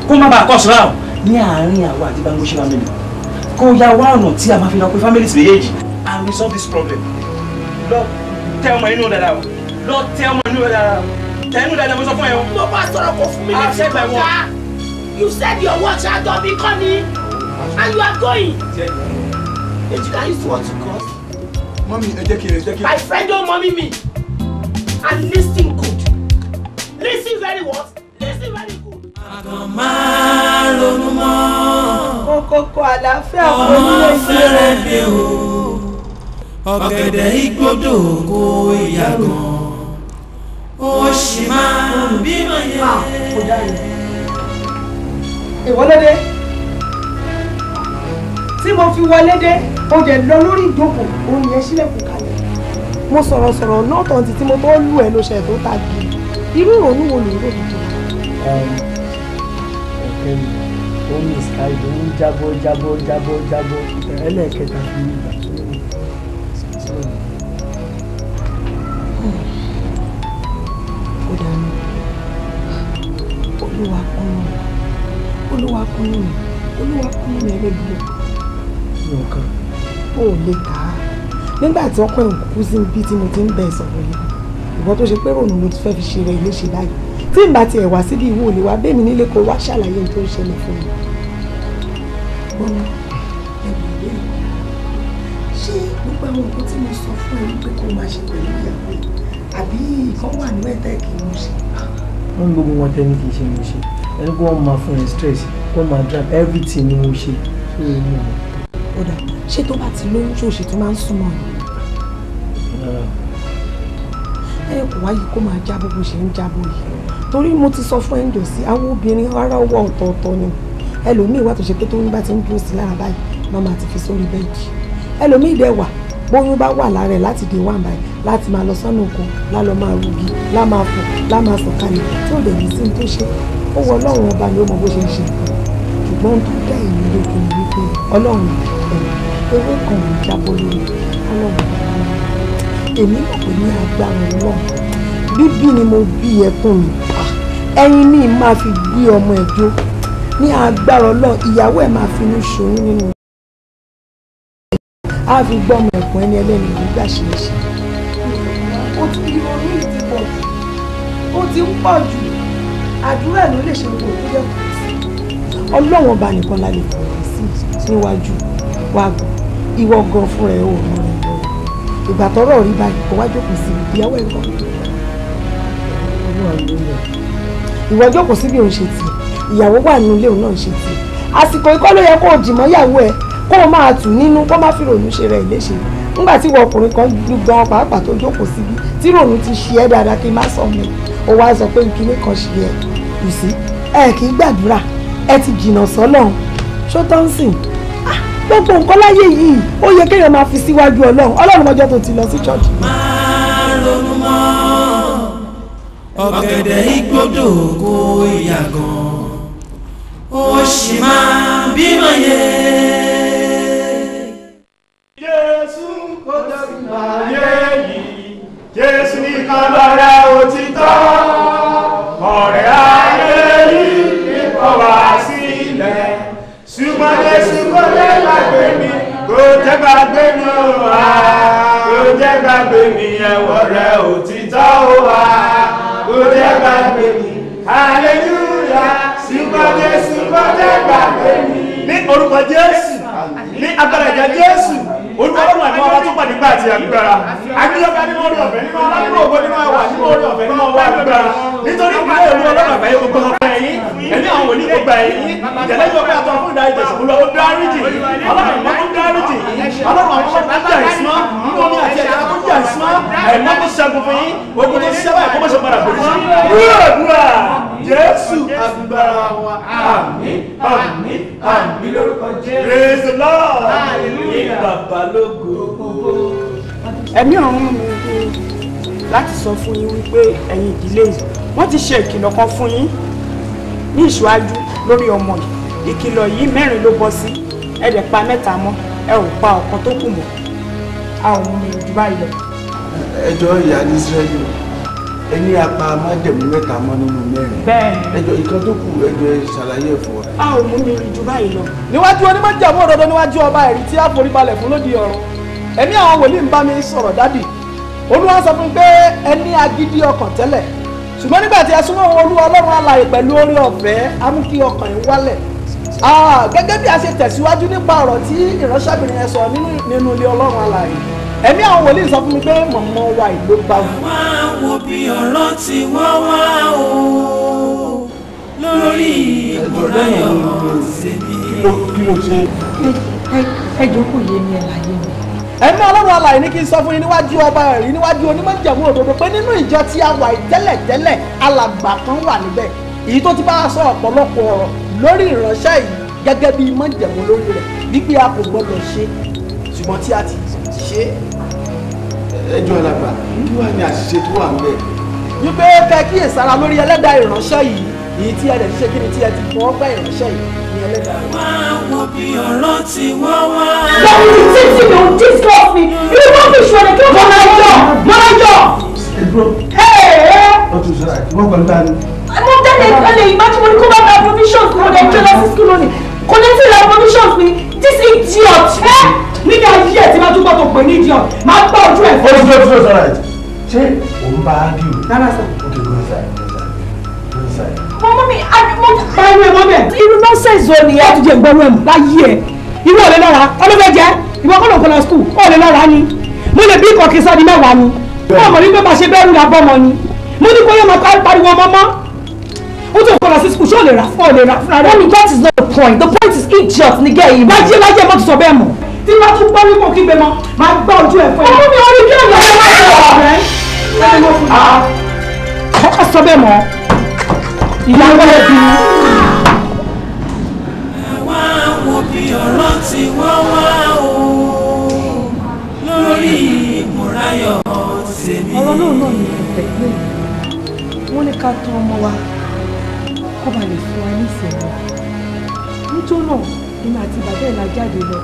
kó má bàa kọ̀ọ̀sì ráò ní àárín àwa àti Bámgbóṣe family. Kó ya wá ọ̀nà tí a máa fi lọ pé families méjèèjì and resolve this problem. Lọ tẹ ọmọ inú dáadáa o, lọ tẹ ọmọ inú dáadáa o, tẹ inú dáadáa mo sọ fún ẹ o. Mo bá sọ̀rọ̀ kò fún mi létí kọjá. You said your watch àjọ mi kọ́ ni and you are going. Dèjì, can you see what you cause? Mọ́mí, ẹ jẹ́ kí ẹ jẹ́ kí. My friend don't mommy me. And listen good. Listen very what? Listen very good. Àgàn máa ronú mọ́. Kókókó àlàáfíà ọmọ fẹ́rẹ̀ dé o. Ọ̀gẹ̀dẹ̀ igbódò kó ìyàgàn. Ó sì máa bímọ yẹn. Ìwọ ló dé tí mo fi wọlé dé, ó dẹ̀ lọ lórí ìjókòó, òun yẹn sílẹ̀kùn kalẹ̀. Mo sọ̀rọ̀ sọ̀rọ̀ náà tán títí mo tó lù ẹ́ ló ṣe tó ta gidi. Irú ìrònú wo ló ń rò tuntun? Ọ̀kẹ́ mi, ó ní ìsìkáì ló ń jábọ́ jábọ́ jábọ́ jábọ́ ẹlẹ́ẹ̀kẹta fi ìgbà tó ń sọ̀rọ̀. Ó dànù. Olúwa kúnnú mi. Olúwa kúnnú mi. Olúwa kúnnú mi ẹlẹ́gbẹ̀ẹ́. Nǹkan. O ò lè kà á. Nígbà tí ọkọ ẹ̀ kú sí ibi tí mo ti ń bẹ sọ̀rọ̀ yìí, ìwọ tó ṣe pé rònú ló ti fẹ́ fi ṣe rẹ̀ léṣe báyìí. Tí n bá tiẹ̀ wá síbi ìwọ ò lè wá bẹ́ẹ̀ mi nílé kó wá ṣàlàyé ohun tó ń ṣẹlẹ̀ fún mi. Gbọ́nà ẹ̀rù ìbéèrè. Ṣé gbogbo àwọn nǹkan tí mo sọ fún ẹ wípé kó máa ṣe pẹ̀lú ìyàwó ẹ̀ àbí ìkan wà ní ẹ̀tẹ́ kì í mú ṣe? Wọ́n ní gbogbo wọn tẹ́ni kì í ṣe mo ṣe. Ẹni kó wọ́n máa fún ẹ stress, kó máa drive everything ni mo ṣe. Ṣé o mọ̀? Ó dà, ṣé tó bá ti lóyún ṣòṣì tó máa ń súnmọ́ ni? Rárá. Ẹ kò wáyé kó máa jábọ́ bó ṣe ń jábọ́ yìí. Torí mo ti sọ fún ẹ ń jọ sí, àwọn obìnrin ara ọwọ́ ọ̀tọ̀ọ̀tọ̀ ni. Ẹlòmíì wà tó ṣe pé tó ń bá ti ń dúró sí lára báyìí, màmá ti fi sórí bẹ́ẹ̀dì. Ẹlòmíì dẹ̀ wà, bóyún bá wà lára ẹ̀ láti day one báyìí, láti máa lọ sọ́nà oko, lálọ́ máa rugi, lá máa fò, lá máa sọ̀kalẹ̀, tí ò lè ní sí ní tó ṣe. Ó wọ Ọlọ́run ọba ni ó mọ bó ṣe ń ṣe. Ṣùgbọ́n ohun tó dá èmi lójú ni wípé Ọlọ́run ewé kan ò jábọ́ lórí Ọlọ́run ọba. Èmi mọ̀ pé ní agbára Ọlọ́run, bíbí ni mo bí ẹkún mi, ẹyin mi máa fi gbé ọmọ ẹ̀ jó. Ní agbára Ọlọ́run, ìyàwó ẹ̀ máa finú ṣoyún nínú ẹ̀. Á fi gbọ́ ọmọ ẹ̀kún ẹni ẹlẹ́ni nígbà ṣeéṣe. Ó ti ìrònú yìí ti pọ̀ jù. Ó ti ń pọ̀ jù. Àdúrà ló lè ṣe gbogbo òkú kù sí. Ọlọ́run ọba nìkan la lè fọ̀rọ̀ sí níwájú wa gbọ́. Ìwọ gan fúnra ẹ̀ ò rán rẹ̀ lọ́wọ́. Ìgbà tọ́rọ̀ rí báyìí kó wá jókòó síbi ìyàwó ẹ̀ kọ́. Ìwọ jókòó síbi òun ṣe tiẹ̀, ìyàwó wà nínú ilé òun náà ṣe tiẹ̀. Àsìkò ikọ́ ló yẹ kó o dì mọ́ ìyàwó ẹ̀, kó o máa tù nínú, kó má fi rònú ṣe rẹ̀ léṣe. Nígbà tí ìwọ ọkùnrin kan gan pàápàá tó jókòó síbi tí rònú ti ṣe ẹ́ dáadáa kí n má sọ mi, ó wá sọ pé kinní kan ṣe ẹ́. You see, ẹ kì í gbàdúrà, ẹ ti jìnnà sọ́lọ́run. Ṣó tó ń sìn? Gbogbo nǹkan láyé yìí ó yẹ kéèyàn máa fi síwájú Ọlọ́run. Ọlọ́run mọ́jọ́ tó ti lọ sí church. Máa ronú mọ́ ọ̀gẹ̀dẹ̀ ìgbọ́dọ̀ kó yàgàn ó sì máa bímọ yẹ. Jésù kò dẹ̀rù láyé yìí, Jésù nìkan lọ̀rẹ́ òtítọ́, ọ̀rẹ́ ayé yìí ní kọ̀ wá sílẹ̀, ṣùgbọ́n Jésù kò lè gbàgbé mi, kò jẹ́ gbàgbé mi ó wá, kò jẹ́ gbàgbé mi ẹ̀wọ̀ rẹ̀ òtítọ́ ó wá, kò jẹ́ gbàgbé mi, hallelujah, ṣùgbọ́n Jésù kò jẹ́ gbàgbé mi. Ní orúkọ Jésù, ní agbára ẹ̀jẹ̀ Jésù, Olúwa Ọlọ́run àti ọba tó pàdé gbà àti agbára. Agbẹ́yọ̀ká nínú orí ọ̀fẹ́ nínú ọlá nínú ògo nínú ẹwà nínú orí ọ̀fẹ́ nínú ọwọ́ agbára. Nítorí ìpínlẹ̀ Olúwa Ọlọ́run àgbáyé gbogbo ọ̀fẹ́ yín, ẹ̀mí àwọn wòlíì gbogbo ẹ̀yìn, ìjẹ̀lẹ́ yóò fẹ́ àtọ́ fún ìdájọ́ ìṣòro lọ, ó dáríjì. Ọlọ́run ìmọ̀ tó dáríjì. Ọlọ́run àwọn ọmọ tó jà ìsúná, nínú omi àti ẹ̀jẹ̀ tó jà ìsúná, ẹ̀mọ́ tó ṣẹ́gun fún yín, ogun tó ṣiṣẹ́ báyìí kó má ṣe padà bòrí sí. Wúrọ̀dúrà Jésù agbára wa. Àmín, àmín, àmín lórúkọ Jésù. Praise the Lord. Hallelujah. Bàbá lógo. Ẹ̀mí ọ̀run mú mi láti sọ fún yín wípé ẹ̀yin ìdílé yìí wọ́n ti ṣe ìkìlọ̀ kan fún yín ní ìṣáájú lórí ọmọ yìí. Ìkìlọ̀ yìí mẹ́rin ló bọ́ sí, ẹ dẹ̀ pa mẹ́ta mọ́, ẹ ò pa ọ̀kan tó kù mọ́. A ò mú mi jù báyìí lọ. Ẹjọ́ ìyá ní Ísírẹ́lì, ẹni apá májẹ̀mú mẹ́ta mọ́ nínú mẹ́rin. Bẹ́ẹ̀ni. Ẹjọ́ ìkan tó kù ẹjọ́ ẹ ṣàlàyé fún wa. A ò mú mi jù báyìí lọ. Níwájú onímọ̀jàmú òdodo níwájú ọba ẹ̀rí tí a forí balẹ̀ fún lóde ọ̀run. Ẹ̀mí àwọn wòlíì ń bá mi sọ̀rọ̀ dádì. Olúwa sọ fún mi pé ẹ ní agídí ọkàn tẹ́lẹ̀. Ṣùgbọ́n nígbà tí ẹ súnmọ́ Olúwa Ọlọ́run alààyè pẹ̀lú oore ọ̀fẹ́, á mú kí ọkàn yín wálẹ̀. Gẹ́gẹ́ bí a ṣe tẹ̀síwájú nípa ọ̀rọ̀ tí ìránṣẹ́bìnrin yẹn sọ nínú ilé Ọlọ́run alààyè. Ẹ̀mí àwọn wòlíì sọ fún mi pé mọ̀mọ́ wa ìlú bá wù. Wá wo bí ọ̀rọ̀ tí wọ́n wá o lórí Mọ́ráyọ̀ tèmi. Kí ló ṣe? Ẹ jókòó yé mi ẹ láyé mi. Ẹ̀mí Ọlọ́run alààyè ní kí n sọ fún yín níwájú ọba ẹ̀rí níwájú onímọ̀jẹ̀mú òdodo pé nínú ìjọ tí a wà tẹ́lẹ̀tẹ́lẹ̀ alàgbà kan wà níbẹ̀ èyí tó ti bá a sọ ọ̀pọ̀lọpọ̀ ọ̀rọ̀ lórí ìránṣẹ́ yìí gẹ́gẹ́ bí mọ̀jẹ̀mú lórí rẹ̀ wípé a kò gbọdọ̀ ṣe ṣùgbọ́n tí a ti ṣe. Ẹjọ́ alàgbà kí wàá ní àṣìṣe tó wà ńbẹ̀. Wípé kẹ́ kíyèsára lórí ẹlẹ́dàá ìránṣẹ́ yìí èyí tí ẹ lè ṣe kí ni tí ẹ ti fọwọ́ gbá ìránṣẹ́ yìí ní ẹlẹ́dàá. Wá wo bí ọ̀rọ̀ tí wọ́n wá. Lọ́wọ́ ti títí mi ò discuss mi, irú wọn fi ṣọlẹ̀ kí wọ́n máa yọ, máa yọ. Ẹ̀dúró. Ó tún sọ̀rọ̀ àti wọ́n pẹ̀lú tani. Mo tẹ́lẹ̀ tẹ́lẹ̀ imagine mo ní kó bá gba provisions mi, mo lè gbé lọ sí school lónìí. Kò ní tí ra provisions mi, this idiot. Nígbà ayé ẹ̀ tí máa túbọ̀ tó pè ní idiot, máa gbá ojú ẹ̀ fún. Ó tún sọ̀rọ̀ àti ṣé òun bá á dì o? Rárá sà. Okay, go inside, go inside, go inside. Mọ́mọ́ mi, mo pariwo ẹ̀ mọ́ bẹ̀. Irú nonsense wo nìyẹn? Ó ti jẹ ìgbọ́rú ẹ̀ mọ́ láyé ẹ̀. Ìwọ ò lè lọ́ra, ọlọ́fẹ́ jẹ́, ìwọ kọ́ ló ń kọ́ lọ school, ó lè lọ́ra ni. Mo lè bí ìkọ̀ kí n sọ di mẹ́wàá ni. Ó mọ̀ wípé bá ṣe bẹ́rù la bọ́mọ ni. Mo ní kó yẹ máa pariwo ọmọ mọ́. Ó tún kọ́ lọ sí school, ṣé ò lè rà fún ò lè rà fúnra rẹ̀? Mọ́mí, that is not the point. The point is idiot ni gẹ́ yìí. Láyé láyé mọ́ ti sọ bẹ́ẹ̀ mọ́. Tí wọ́n tún gbọ́ wípé kí gbé mọ́, máa gbá ojú ẹ̀ fún ẹ. Ọmọ mi orí kí ọ̀nà ẹ̀ máa sọ ọ̀rẹ́. Sọ bẹ́ẹ̀ mọ́. Ìyàwó ẹ̀ bí. Wá wo bí ọ̀rọ̀ tí wọ́n wá o lórí Mọ́ráyọ̀ tèmi. Ọ̀rọ̀ náà náà ni ẹ̀fẹ̀ pé wọ́n ní ká tán ọmọ wa kó ba lè fún wa ní ìsẹ̀mí. Níjọ́ náà èmi àti bàbá ẹ̀ la jáde lọ.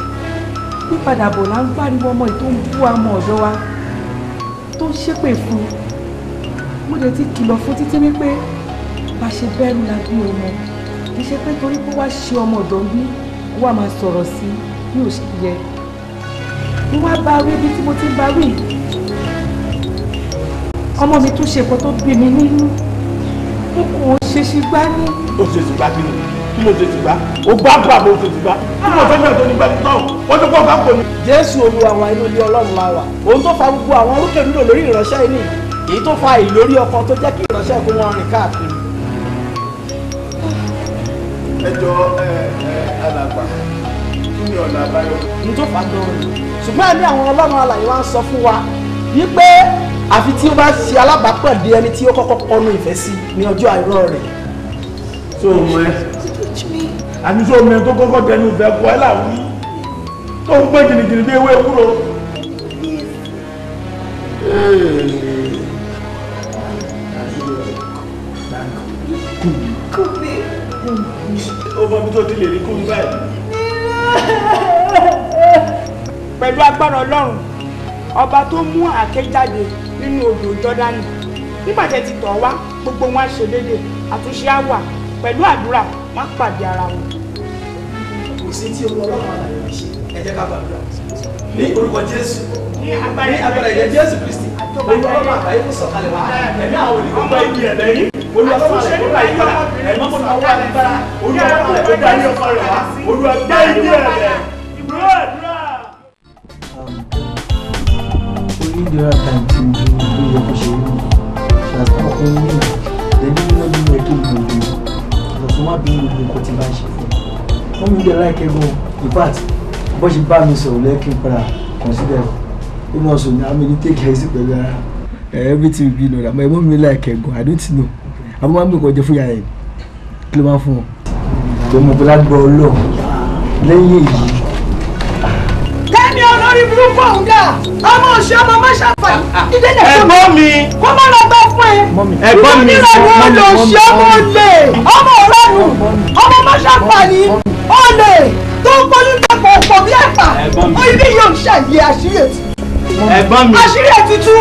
Pípadà bọ̀ là ń pariwo ọmọ yìí tó ń bú ọmọ ọ̀dọ́ wa tó ń ṣépè fún un. Mo dẹ̀ ti kìlọ̀ fún títí wípé bá ṣe bẹ́rù la bí ọmọ kì í ṣe pé torí pé wá ṣe ọmọ ọ̀dọ́ ń bí kó wá máa sọ̀rọ̀ sí bí ò ṣe yẹ. Mo wá bá wí ibi tí mo ti ń bá wí. Ọmọ mi tún ṣe nǹkan tó bí mi nínú. Mo kò ṣe ṣe gbá ní. Ó ṣe ṣe gbá kí ni? Kí ló ṣe ṣe gbá? Ó gbá gbà bó ṣe ṣe gbá. Kí ló fẹ́ bẹ̀rẹ̀ tó ní gbá ní tán? Wọ́n tó kọ́ ọ̀gá kò ní. Jésù Olúwa wa inú ilé Ọlọ́run la wà. Ohun tó fa gbogbo àwọn orúkèrúdò lórí ìránṣẹ́ yìí nìyí. Èyí tó fa ìlórí ọkọ tó jẹ́ kí ìránṣẹ́ kó wọ́n rìn káàkiri. Ẹjọ́ ẹ alàgbà kí ni ọ̀nà àbáyọ? N tó fà gan-an ni. Ṣùgbọ́n ẹ̀mí àwọn Ọlọ́run alààyè wa ń sọ fún wa wípé àfi tí ó bá ṣe alábàápàdé ẹni tí ó kọ́kọ́ kọnu ìfẹ́ sí ní ọjọ́ àìrọ́ rẹ̀. Ṣé o mọ ẹ? Àní ṣé o mọ ẹ tó kọ́kọ́ tẹnu ìfẹ́ kọ ẹ láwùí? Tó ń gbé jìnnìjìnnì bí ewé ewúro. Ó mọ ibi tó ti lè rí Kúnmi báyìí. Pẹ̀lú agbára Ọlọ́run, ọba tó mú àáké jáde nínú odò Jọ́dánì. Nígbà tẹ́ ti tọ̀ wá, gbogbo wọn á ṣe déédéé, àtúnṣe á wà. Pẹ̀lú àdúrà, wọ́n á pàdé ara wọn. Kò sí tí olú Ọlọ́run àlàyé lè ṣe, ẹ jẹ́ ká gbàdúrà. Ní orúkọ Jésù, ní agbára ẹ̀jẹ̀ Jésù Kristi, olú Ọlọ́run àgbáyé kò sọ̀kalẹ̀ wá. Ẹ̀mí àwọn olè kò gbọ́ ibi ẹ̀bẹ̀ yìí. Olú Ọlọ́run àlàyé kò gbà yípadà. Ẹ̀mọ́ kò náwó agbára. Olú Ọlọ́run àlàyé kò darí ọkọ rẹ̀ wá. Olú gbá ibi ẹ̀bẹ̀. Ìbúrò àdúrà. Only the other time tí mo bí yẹ kó ṣe rí ṣàtàn ọkùnrin ní ìdẹ́bí nínú bí mo kí n lò lò lọ́sùn má bí gbogbo nǹkan tí bá ń ṣe fún un. Wọ́n mi dẹ̀ láìkẹ́ gan. In fact, bó ṣe bá mi sọ̀rọ̀ lẹ́kìn padà consider ó náà sọ ní àmì ní take it easy pẹ̀lú ara everything will be in order. Àmọ́ ẹ̀gbọ́n mi láìkẹ́ gan, I don't know. Àbọ̀ máa ń gbé nǹkan jẹ fún yàrá ẹ̀ kí ló máa ń fún wọn. Tó mọ̀ pé lágbọ́ Ọlọ́run lẹ́yìn èyí. Kẹ́mi olórí burúkú ọ̀hún dà, ọmọ òṣì ọmọ má ṣàǹfààní. Ìdílé Ẹ̀gbọ́n mi. Kó má lọ gbọ́ fún ẹ. Ẹ̀gbọ́n mi. Ìwọ nírọ̀lú olóṣì ọmọ olè, ọmọ ọ̀rọ̀nù, ọmọ má ṣàǹfààní, olè tó ń gbóyún dàpọ̀ ọ̀pọ̀ bí ẹ̀pà. Ibi yóò ṣàyè àṣírí ètùtù. Ẹ̀gbọ́n mi. Àṣírí ètùtù.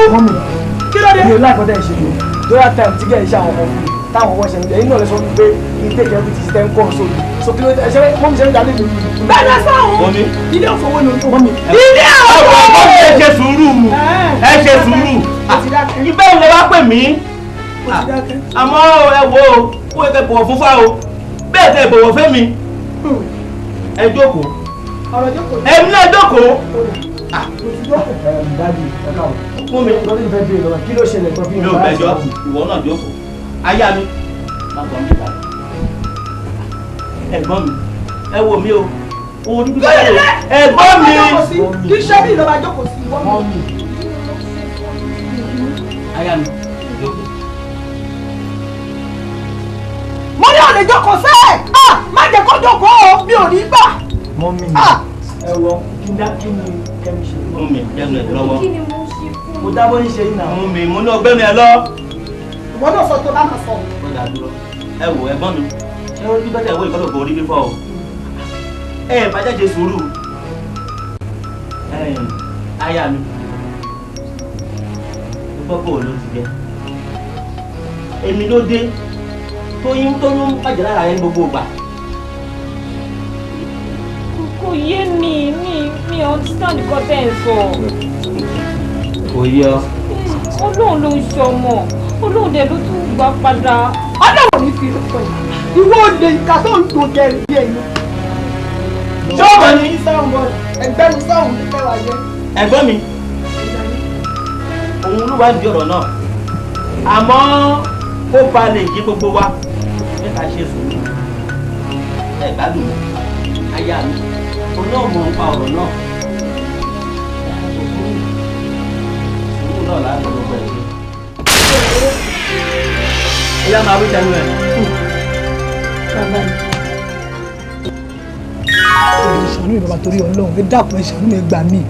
Kí ló dé? Mi ò láìpẹ́ tẹ̀ ṣe lò. Dóra time tí kẹ́ ẹ̀ ṣe àwọn ọmọ fún mi táwọn ọmọ ṣe ń jẹ, inú ọ̀lẹ́ sọ wípé kí n take everything system kọ́ sóòlù. So kí ló dé? Ṣé mọ́mí ṣe ń dalé mi? Bẹ́ẹ̀ sọ̀hún. Mọ́mí. Ilé òfowó ni ojú. Mọ́mí. Ilé òfowó. Ọ̀pọ̀ ẹ ṣe sùúrù. Ẹ ṣe sùúrù. Ibẹ̀ ń lè wá pè mí. Àmọ́ ẹ wo ó yẹ kẹ́ bọ̀wọ̀ fún fá o. Bẹ́ẹ̀ tẹ bọ̀wọ̀ fẹ́ mi. Ẹ jókòó. Èmi náà jókòó. Dádì, ẹ káàbọ̀. Fún mi. Lọ́dún ìfẹ́ bí ìlọ́wọ́, kí ló ṣẹlẹ̀ tó fi Mi ò bẹ̀jọ́, ìwọ náà jókòó. Aya mi. Má gbọ́n mi báyìí. Ẹ̀gbọ́n mi, ẹ wo mi o. Orí bí báyìí. Ẹ̀gbọ́n mi. Kí ṣé bí ìlọ́ba jókòó sí ìwọ mi? Aya mi, jókòó. Mo ní ọ̀lẹ́ jókòó sẹ́ẹ̀. Má jẹ́ kó jókòó o, mi ò ní gbà. Mọ́mí mi, ẹ wọ kí ni Kẹ́mi ṣe? Mú mi lẹ́nu ẹ̀ lọ́wọ́. Kí ni mo ṣe fún Mo dábọ́ ní ṣe yín náà. Mú mi, mo ní ọgbẹ́ni ẹ lọ. Ìwọ náà sọ tó bá máa sọ. Ó dà dúró. Ẹ wò ẹ̀gbọ́n mi, ẹ wọ́n bí bẹ́tẹ̀ ìwé ìkọlù orí fífọ́ o. Ẹ bá jáde sùúrù. Aya mi, mo gbọ́ pé òun ló ti jẹ. Èmi ló dé tóyún tóyún bàjẹ́ lára rẹ ní gbogbo ìgbà. Kò yé mi, mi understand nǹkan tẹ́ ẹ̀ sọ. Kò yé ọ. Ọlọ́run ló ń ṣọmọ, Ọlọ́run dẹ̀ ló tún gbà padà. Ọlọ́run ní fi rẹ̀ pẹ̀lú. Ìwọ olè ìka tó ń do jẹrìí bí ẹ̀yin. Ṣọ́ọ̀bù ni. Ẹgbẹ́nu sọ́hùn ní fẹ́ wá jẹ́. Ẹ̀gbọ́n mi, òun ló wá di ọ̀rọ̀ náà. Àmọ́ kó ba lè yí gbogbo wa. Ẹ ká ṣe sùúrù. Ẹ gbádùn mi, aya mi, òun náà mọ̀ nípa ọ̀rọ̀ náà. Sùúrù náà láti gbogbo ẹ̀ ṣe. Ó yá máa wí tẹnu ẹ̀. Bàbá mi. Ṣàánú mi bàbá torí Ọlọ́run, ẹ dákun ẹ ṣàánú mi, ẹ gbà mí.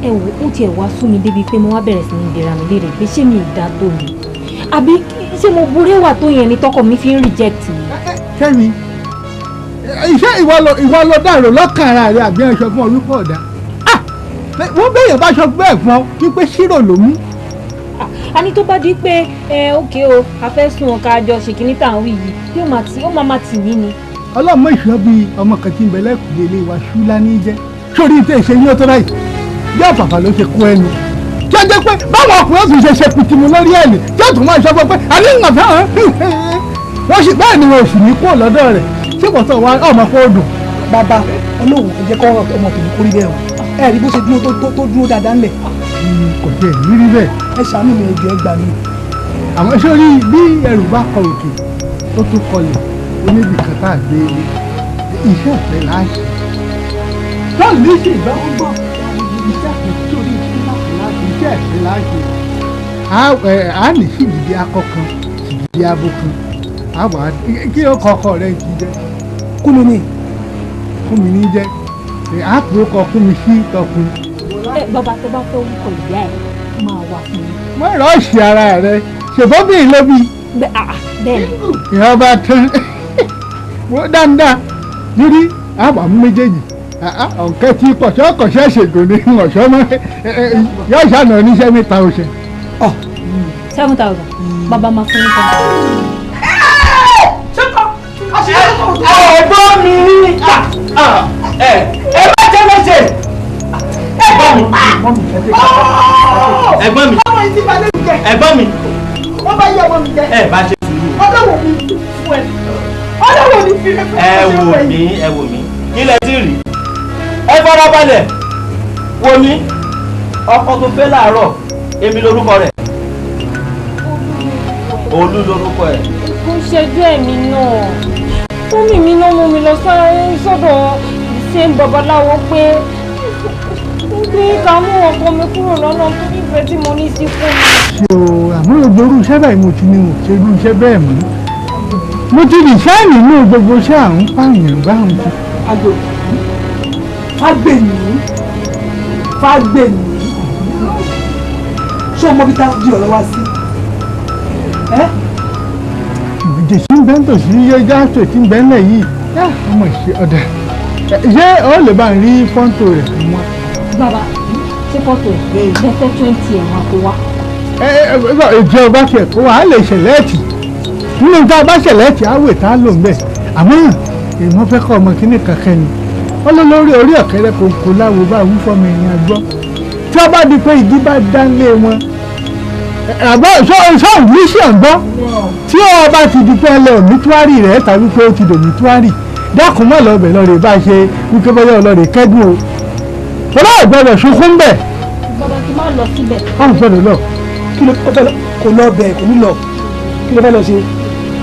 Ẹ wò ó tiẹ̀ wá sún mi débi pé mo wá bẹ̀rẹ̀ sí ní bèèrè mi léèrè pé ṣé mi ì dá tó mi àbí ṣé mo burẹ́wà tó yẹn ni tọkọ mi fi ń reject mi. Kẹ́mi, iṣẹ́ ìwọ lọ dàrú lọ́kàn ara rẹ àbí ẹ̀ṣọ́ fún ọ wípé ọ̀dà. Wọ́n bẹ̀yẹ̀ bá aṣọ bẹ́ẹ̀ fún ọ wípé ṣírò ló mú. A ní tó bá di pé ẹ ókè o, a fẹ́ sùn ọ̀ka àjọ ṣèkínní tá à ń wí yìí, yóò máa máa tì mí ni. Ọlọ́mọ ìṣọ́ bíi ọmọ kan tí ń bẹ lẹ́kùnlé ilé wa ṣúlá ní jẹ́ sórí tẹ̀ ṣe yín ó tó báyìí bí ọ̀fàfà ló ṣe kó ẹnu tí ó jẹ́ pé báwọn ọkùnrin ọ̀sùn ṣe ṣe pìtìmù lórí ẹ̀ ní tí ó tún máa sọ fún ọ pé àní ń fẹ́ hàn wọ́n sì bẹ́ẹ̀ ni wọn ò sì ní kúrò lọ́dọ̀ rẹ̀ ṣé kò sọ wa ọmọ kó dùn. Bàbá Ọlọ́run ẹ jẹ́ kọ́ ọmọ tèmi kórí bẹ́ẹ̀ o, ẹ rí bó ṣe dúró tó dúró dáadáa ńlẹ̀. Kò tiẹ̀ ní rí bẹ́ẹ̀. Ẹ ṣàánú mi, ẹ jọ̀ọ́ ẹ gbà mí. Àmọ́ sórí bí ẹrù bá kọ òkè tó tún kọlẹ̀ oníbìkan tá a gbé ilé iṣẹ́ ìfẹ́ láàṣì. Lọ́ọ̀lù ní ṣe ìgbàgbọ́ gbọ́ iṣẹ́ ìfẹ́ sórí iṣẹ́ ìfẹ́ láàṣì. A ní sìgìdì akọ kan sìgìdì abo kan a wà á kí ó kọ ọkọ rẹ ti jẹ. Kúmi ni. Kúmi ní jẹ. Àpò ọkọ̀ fún mi sí tọkùn. Ẹ bàbá, tó bá fẹ́ orúkọ ìyá ẹ̀ máa wà fún mi. Má rọ́ọ̀ṣì ara rẹ, ṣèbọ́bìnrin ló bí. Bẹ́ẹ̀ ni. Ìyá bá tán wọ́n dáadáa nírí àwọn méjèèjì ọ̀kẹ́ tí kọ̀ṣọ́ kọ̀ṣẹ́ ṣègùn ní ọ̀ṣọ́ mọ́ yóò ṣàna oníṣẹ́ mẹ́ta oṣù. 7,000 bàbá máa fún yín kan. Ẹ̀gbọ́n mi, ẹ má jẹ́ lẹ́sẹ̀. Ẹ̀gbọ́n mi, ẹ̀gbọ́n mi, ẹ̀gbọ́n mi. Wọ́n bá yí ọmọ mi jẹ. Ẹ bá ṣe sùúrù. Ọlọ́wọ́ mi fún ẹ. Ọlọ́wọ́ mi fi ẹ wò mí, ẹ wò mí, kí lẹ ti rí? Ẹ farabalẹ̀ wò mí. Ọkọ tó fẹ́ láàárọ̀, èmi lórúkọ rẹ̀. Olú lórúkọ ẹ̀. Kò ṣẹjú ẹ̀mí náà. Fúnmi mi náà mú mi lọ sọ́dọ̀ ṣé babaláwo pé ká mú ọkọ mi kúrò lọ́nà tó nífẹ̀ẹ́ tí mo ní sí fún mi. Ṣé o àmọ́ gbogbo irú iṣẹ́ báyìí mo ti ní mo ṣe irú iṣẹ́ bẹ́ẹ̀ mọ́. Mo ti rí sáàmì nínú gbogbo iṣẹ́ à ń pààyàn báwọn ti. Agbo Fágbèmí, Fágbèmí, ṣé o mọ bí tá a di ọ̀rọ̀ wá sí? Jèsì ń bẹ́ńtò sí yọjá tó ti ń bẹ́ńlẹ̀ yìí ọmọ ìṣe ọ̀dà ṣé ó lè bá ń rí fọ́ńtò rẹ̀ fún wa. Bàbá, ṣé fọ́tò ẹ̀ bẹ́ẹ̀ fẹ́ 20 ẹ̀ máa kó wá. Ìjọba tiẹ̀ kó wa á lè ṣẹlẹ́ẹ̀tì nínú tá a bá ṣẹlẹ́ẹ̀tì á wè tá a lò ń bẹ̀, àmọ́ èèmọ̀ fẹ́ kọ́ ọmọ kínní kankan ni wọ́n lọ lórí orí ọ̀kẹ́rẹ́ kòkó láwo bá wú fọ́mọ ẹ̀yìn àgbọ́ tí wọ́n bá di pé igi bá dá lé wọn àbọ̀ ṣọ́ọ̀bù sí ọ̀gbọ́n tí ó bá ti di pé ẹlẹ́ òmítúárì rẹ̀ tàbí pé ó ti dòmítúárì dákun mọ́ lọ́bẹ̀ lọ́rẹ̀ bá ṣe wípé bọ́yá ọlọ́rẹ̀ kẹ́dùn o ọlọ́ ìgbọ́dọ̀ sunkún bẹ̀. Bàbá, kí má lọ síbẹ̀. Ọ̀hún gbọ́dọ̀ lọ. Kí ló fẹ́ lọ? Kò lọ bẹ̀, kò ní lọ. Kí ló fẹ́ lọ ṣe?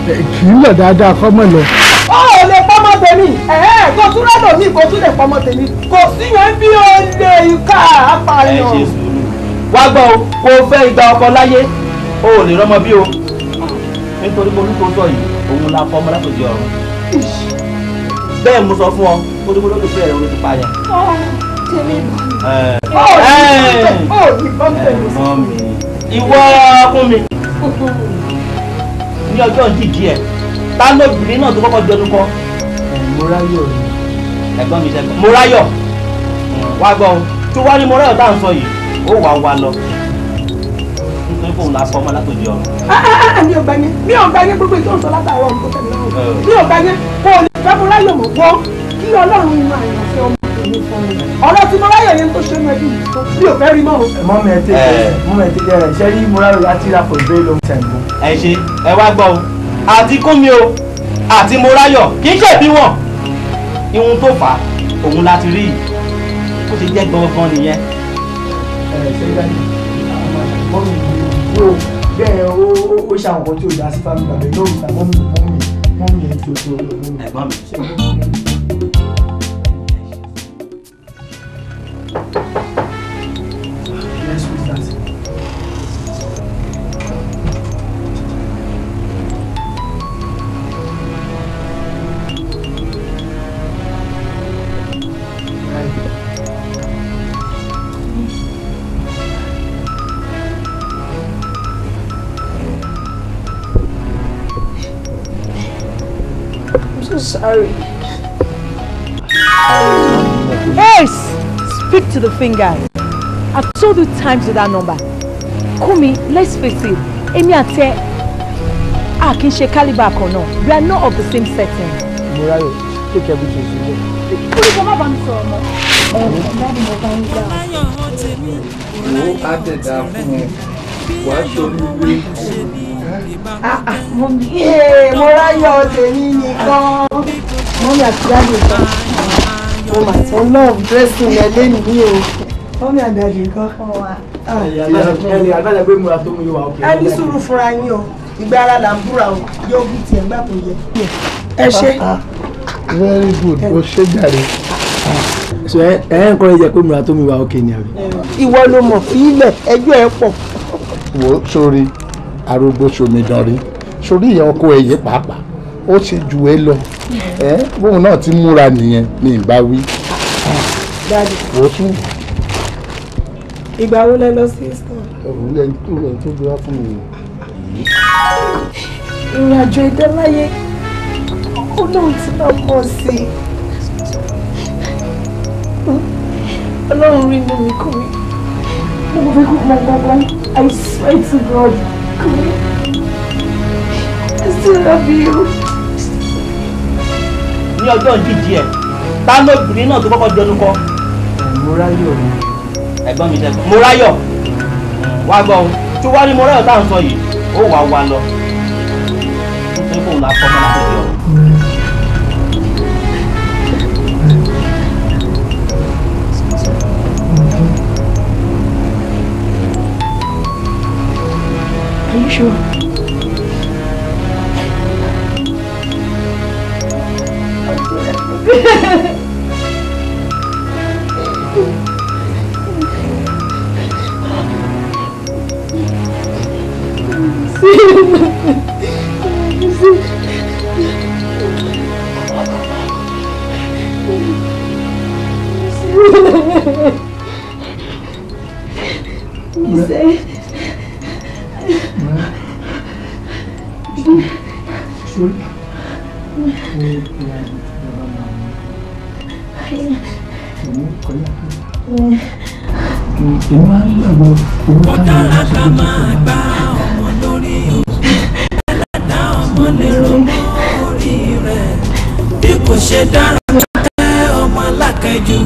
Kì í lọ dáadáa kọ́ mọ́ lọ. Ó ò lè pọ́mọ tèmi, kò tún rẹ́dọ̀ mi, kò tún lè pọ́mọ tèmi, kò sí yẹn bí ó lè ká apààyàn. Ẹ ṣe sùúrù. Wá gbọ́ o, kò fẹ́ igba ọkọ láyé, o ò lè rọ́mọ bí o. Nítorí mo ní kó sọ yìí, òun la fọmọ látòjì ọ̀run. Bẹ́ẹ̀ mo sọ fún ọ, ó ní kó lóde fẹ́ rẹ̀ olójú payà. Ìwọ kún mi ní ọjọ́ ìdíje ẹ̀, ta lóbìnrin náà tó kọ́kọ́ jọnu kọ́? Mọ́ráyọ̀ ni. Ẹ̀gbọ́n mi ṣẹ́gun. Mọ́ráyọ̀, wá gbọ́ o, tó wá ní Mọ́ráyọ̀ tá à ń sọ yìí, ó wà wá lọ nítorí pé òun la fọmọ látòjì ọ̀run. Mi ò gbà yẹn, mi ò gbà yẹn, gbogbo ìtọ́ sọ látàárọ̀ nǹkan tẹ̀lé náà mi ò gbà yẹn. Kò lè fẹ́ Mọ́ráyọ̀ mọ̀ gbọ́ kí Ọlọ́run máa yàn fẹ́ ọmọ tèmi fún mi. Ọ̀rọ̀ tí Mọ́ráyọ̀ yẹn tó ṣe mọ́ ẹbí mi ò fẹ́ rí mọ́ o. Mọ́mí ẹ tẹ́kẹ̀, mọ́mí ẹ tẹ́kẹ̀ rẹ̀ ṣe rí Mọ́ráyọ̀ láti rà for a very long time. Ẹ ṣe, ẹ wá gbọ́ o, àti Kúnmi o àti Mọ́ráyọ̀ kì í ṣèbí wọn, ihun tó fà á òun láti rí yìí, ó ti jẹ́ gbọ̀ngàn nìyẹn. Ẹ ṣe dájú mọ́mí mi ò bẹ́ẹ̀ ó ṣe àwọn nǹkan tí ò dá sí family bàbá yóò gbà mọ́mí mọ́mí mọ́mí ẹ̀ tó tó mọ́mí. Ẹ̀gbọ́n mi. Yes, who is that? I'm so sorry. Ace, speak to the fingers. I've told you times with that number. Kumi, let's face it, èmi àti ẹ a kì í ṣe caliber kan náà. We are not of the same setting. Mọ́ráyọ̀, take everything slow. Olùkọ́ má bá mi sọ̀rọ̀ mọ́. Dáàbì mo bá ń gbà. Wo á tẹ̀dá fún ẹ, wàá ṣoríire. Mọ́ráyọ̀ tèmi nìkan. Mọ́mí àti dáàbì kan. Mo mà tún love dressing ẹ lénìí o. Mọ́mí àti dáàbì kan. Ẹni àgbàlagbà pé múra tó mú yóò wá òkè. Ẹ ní sùúrù fúnra yín o, ìgbà ara là ń búra o, yóò bí tiẹ̀ ńgbà tó yẹ. Ẹ ṣe. Very good, o ṣe jàre. So ẹ ń kọ́ ẹ jẹ́ pé múra tó mú wá òkè ni àbí? Ìwọ ló mọ̀ fílẹ̀, ẹjọ́ ẹ pọ̀. Wo sórí arúgbó ṣomidan rí, sórí ìyá ọkọ ẹ̀yẹ pàápàá, ó ṣe ju ẹ lọ. Ẹ bóun náà ti múra nìyẹn ní ìbá wí. Daddy. Wọ́n tún. Ìgbà wo lẹ lọ sí store? Òun lẹni tó lẹni tó gbé wá fún mi. Ìrìn àjò ìdáláyé Ọlọ́run ti máa mọ̀ sí i. Ọlọ́run rí inú mi kú mi. Mo fẹ́ kó mọ gbọ́ngàn. I swear to God. Kúmi. I still love you. Ní ọjọ́ ìdíje ẹ̀, ta lóbìnrin náà tó kọ́kọ́ jọnu kọ́? Mọ́ráyọ̀ ni. Ẹ̀gbọ́n mi dẹ́gbọ́n. Mọ́ráyọ̀ wá gbọ́ o, tí wàá ní Mọ́ráyọ̀ tá à ń sọ yìí, ó wà wá lọ. Nítorí kóun la fọ́ ọmọ láti fi ọ̀run. Are you sure? Ó dára ká máa gba ọmọ lórí o, ẹlẹ́dàá ọmọ lè rọmọ orí rẹ̀. Bí kò ṣe dára ká tẹ́ ọmọ alákẹ́jù.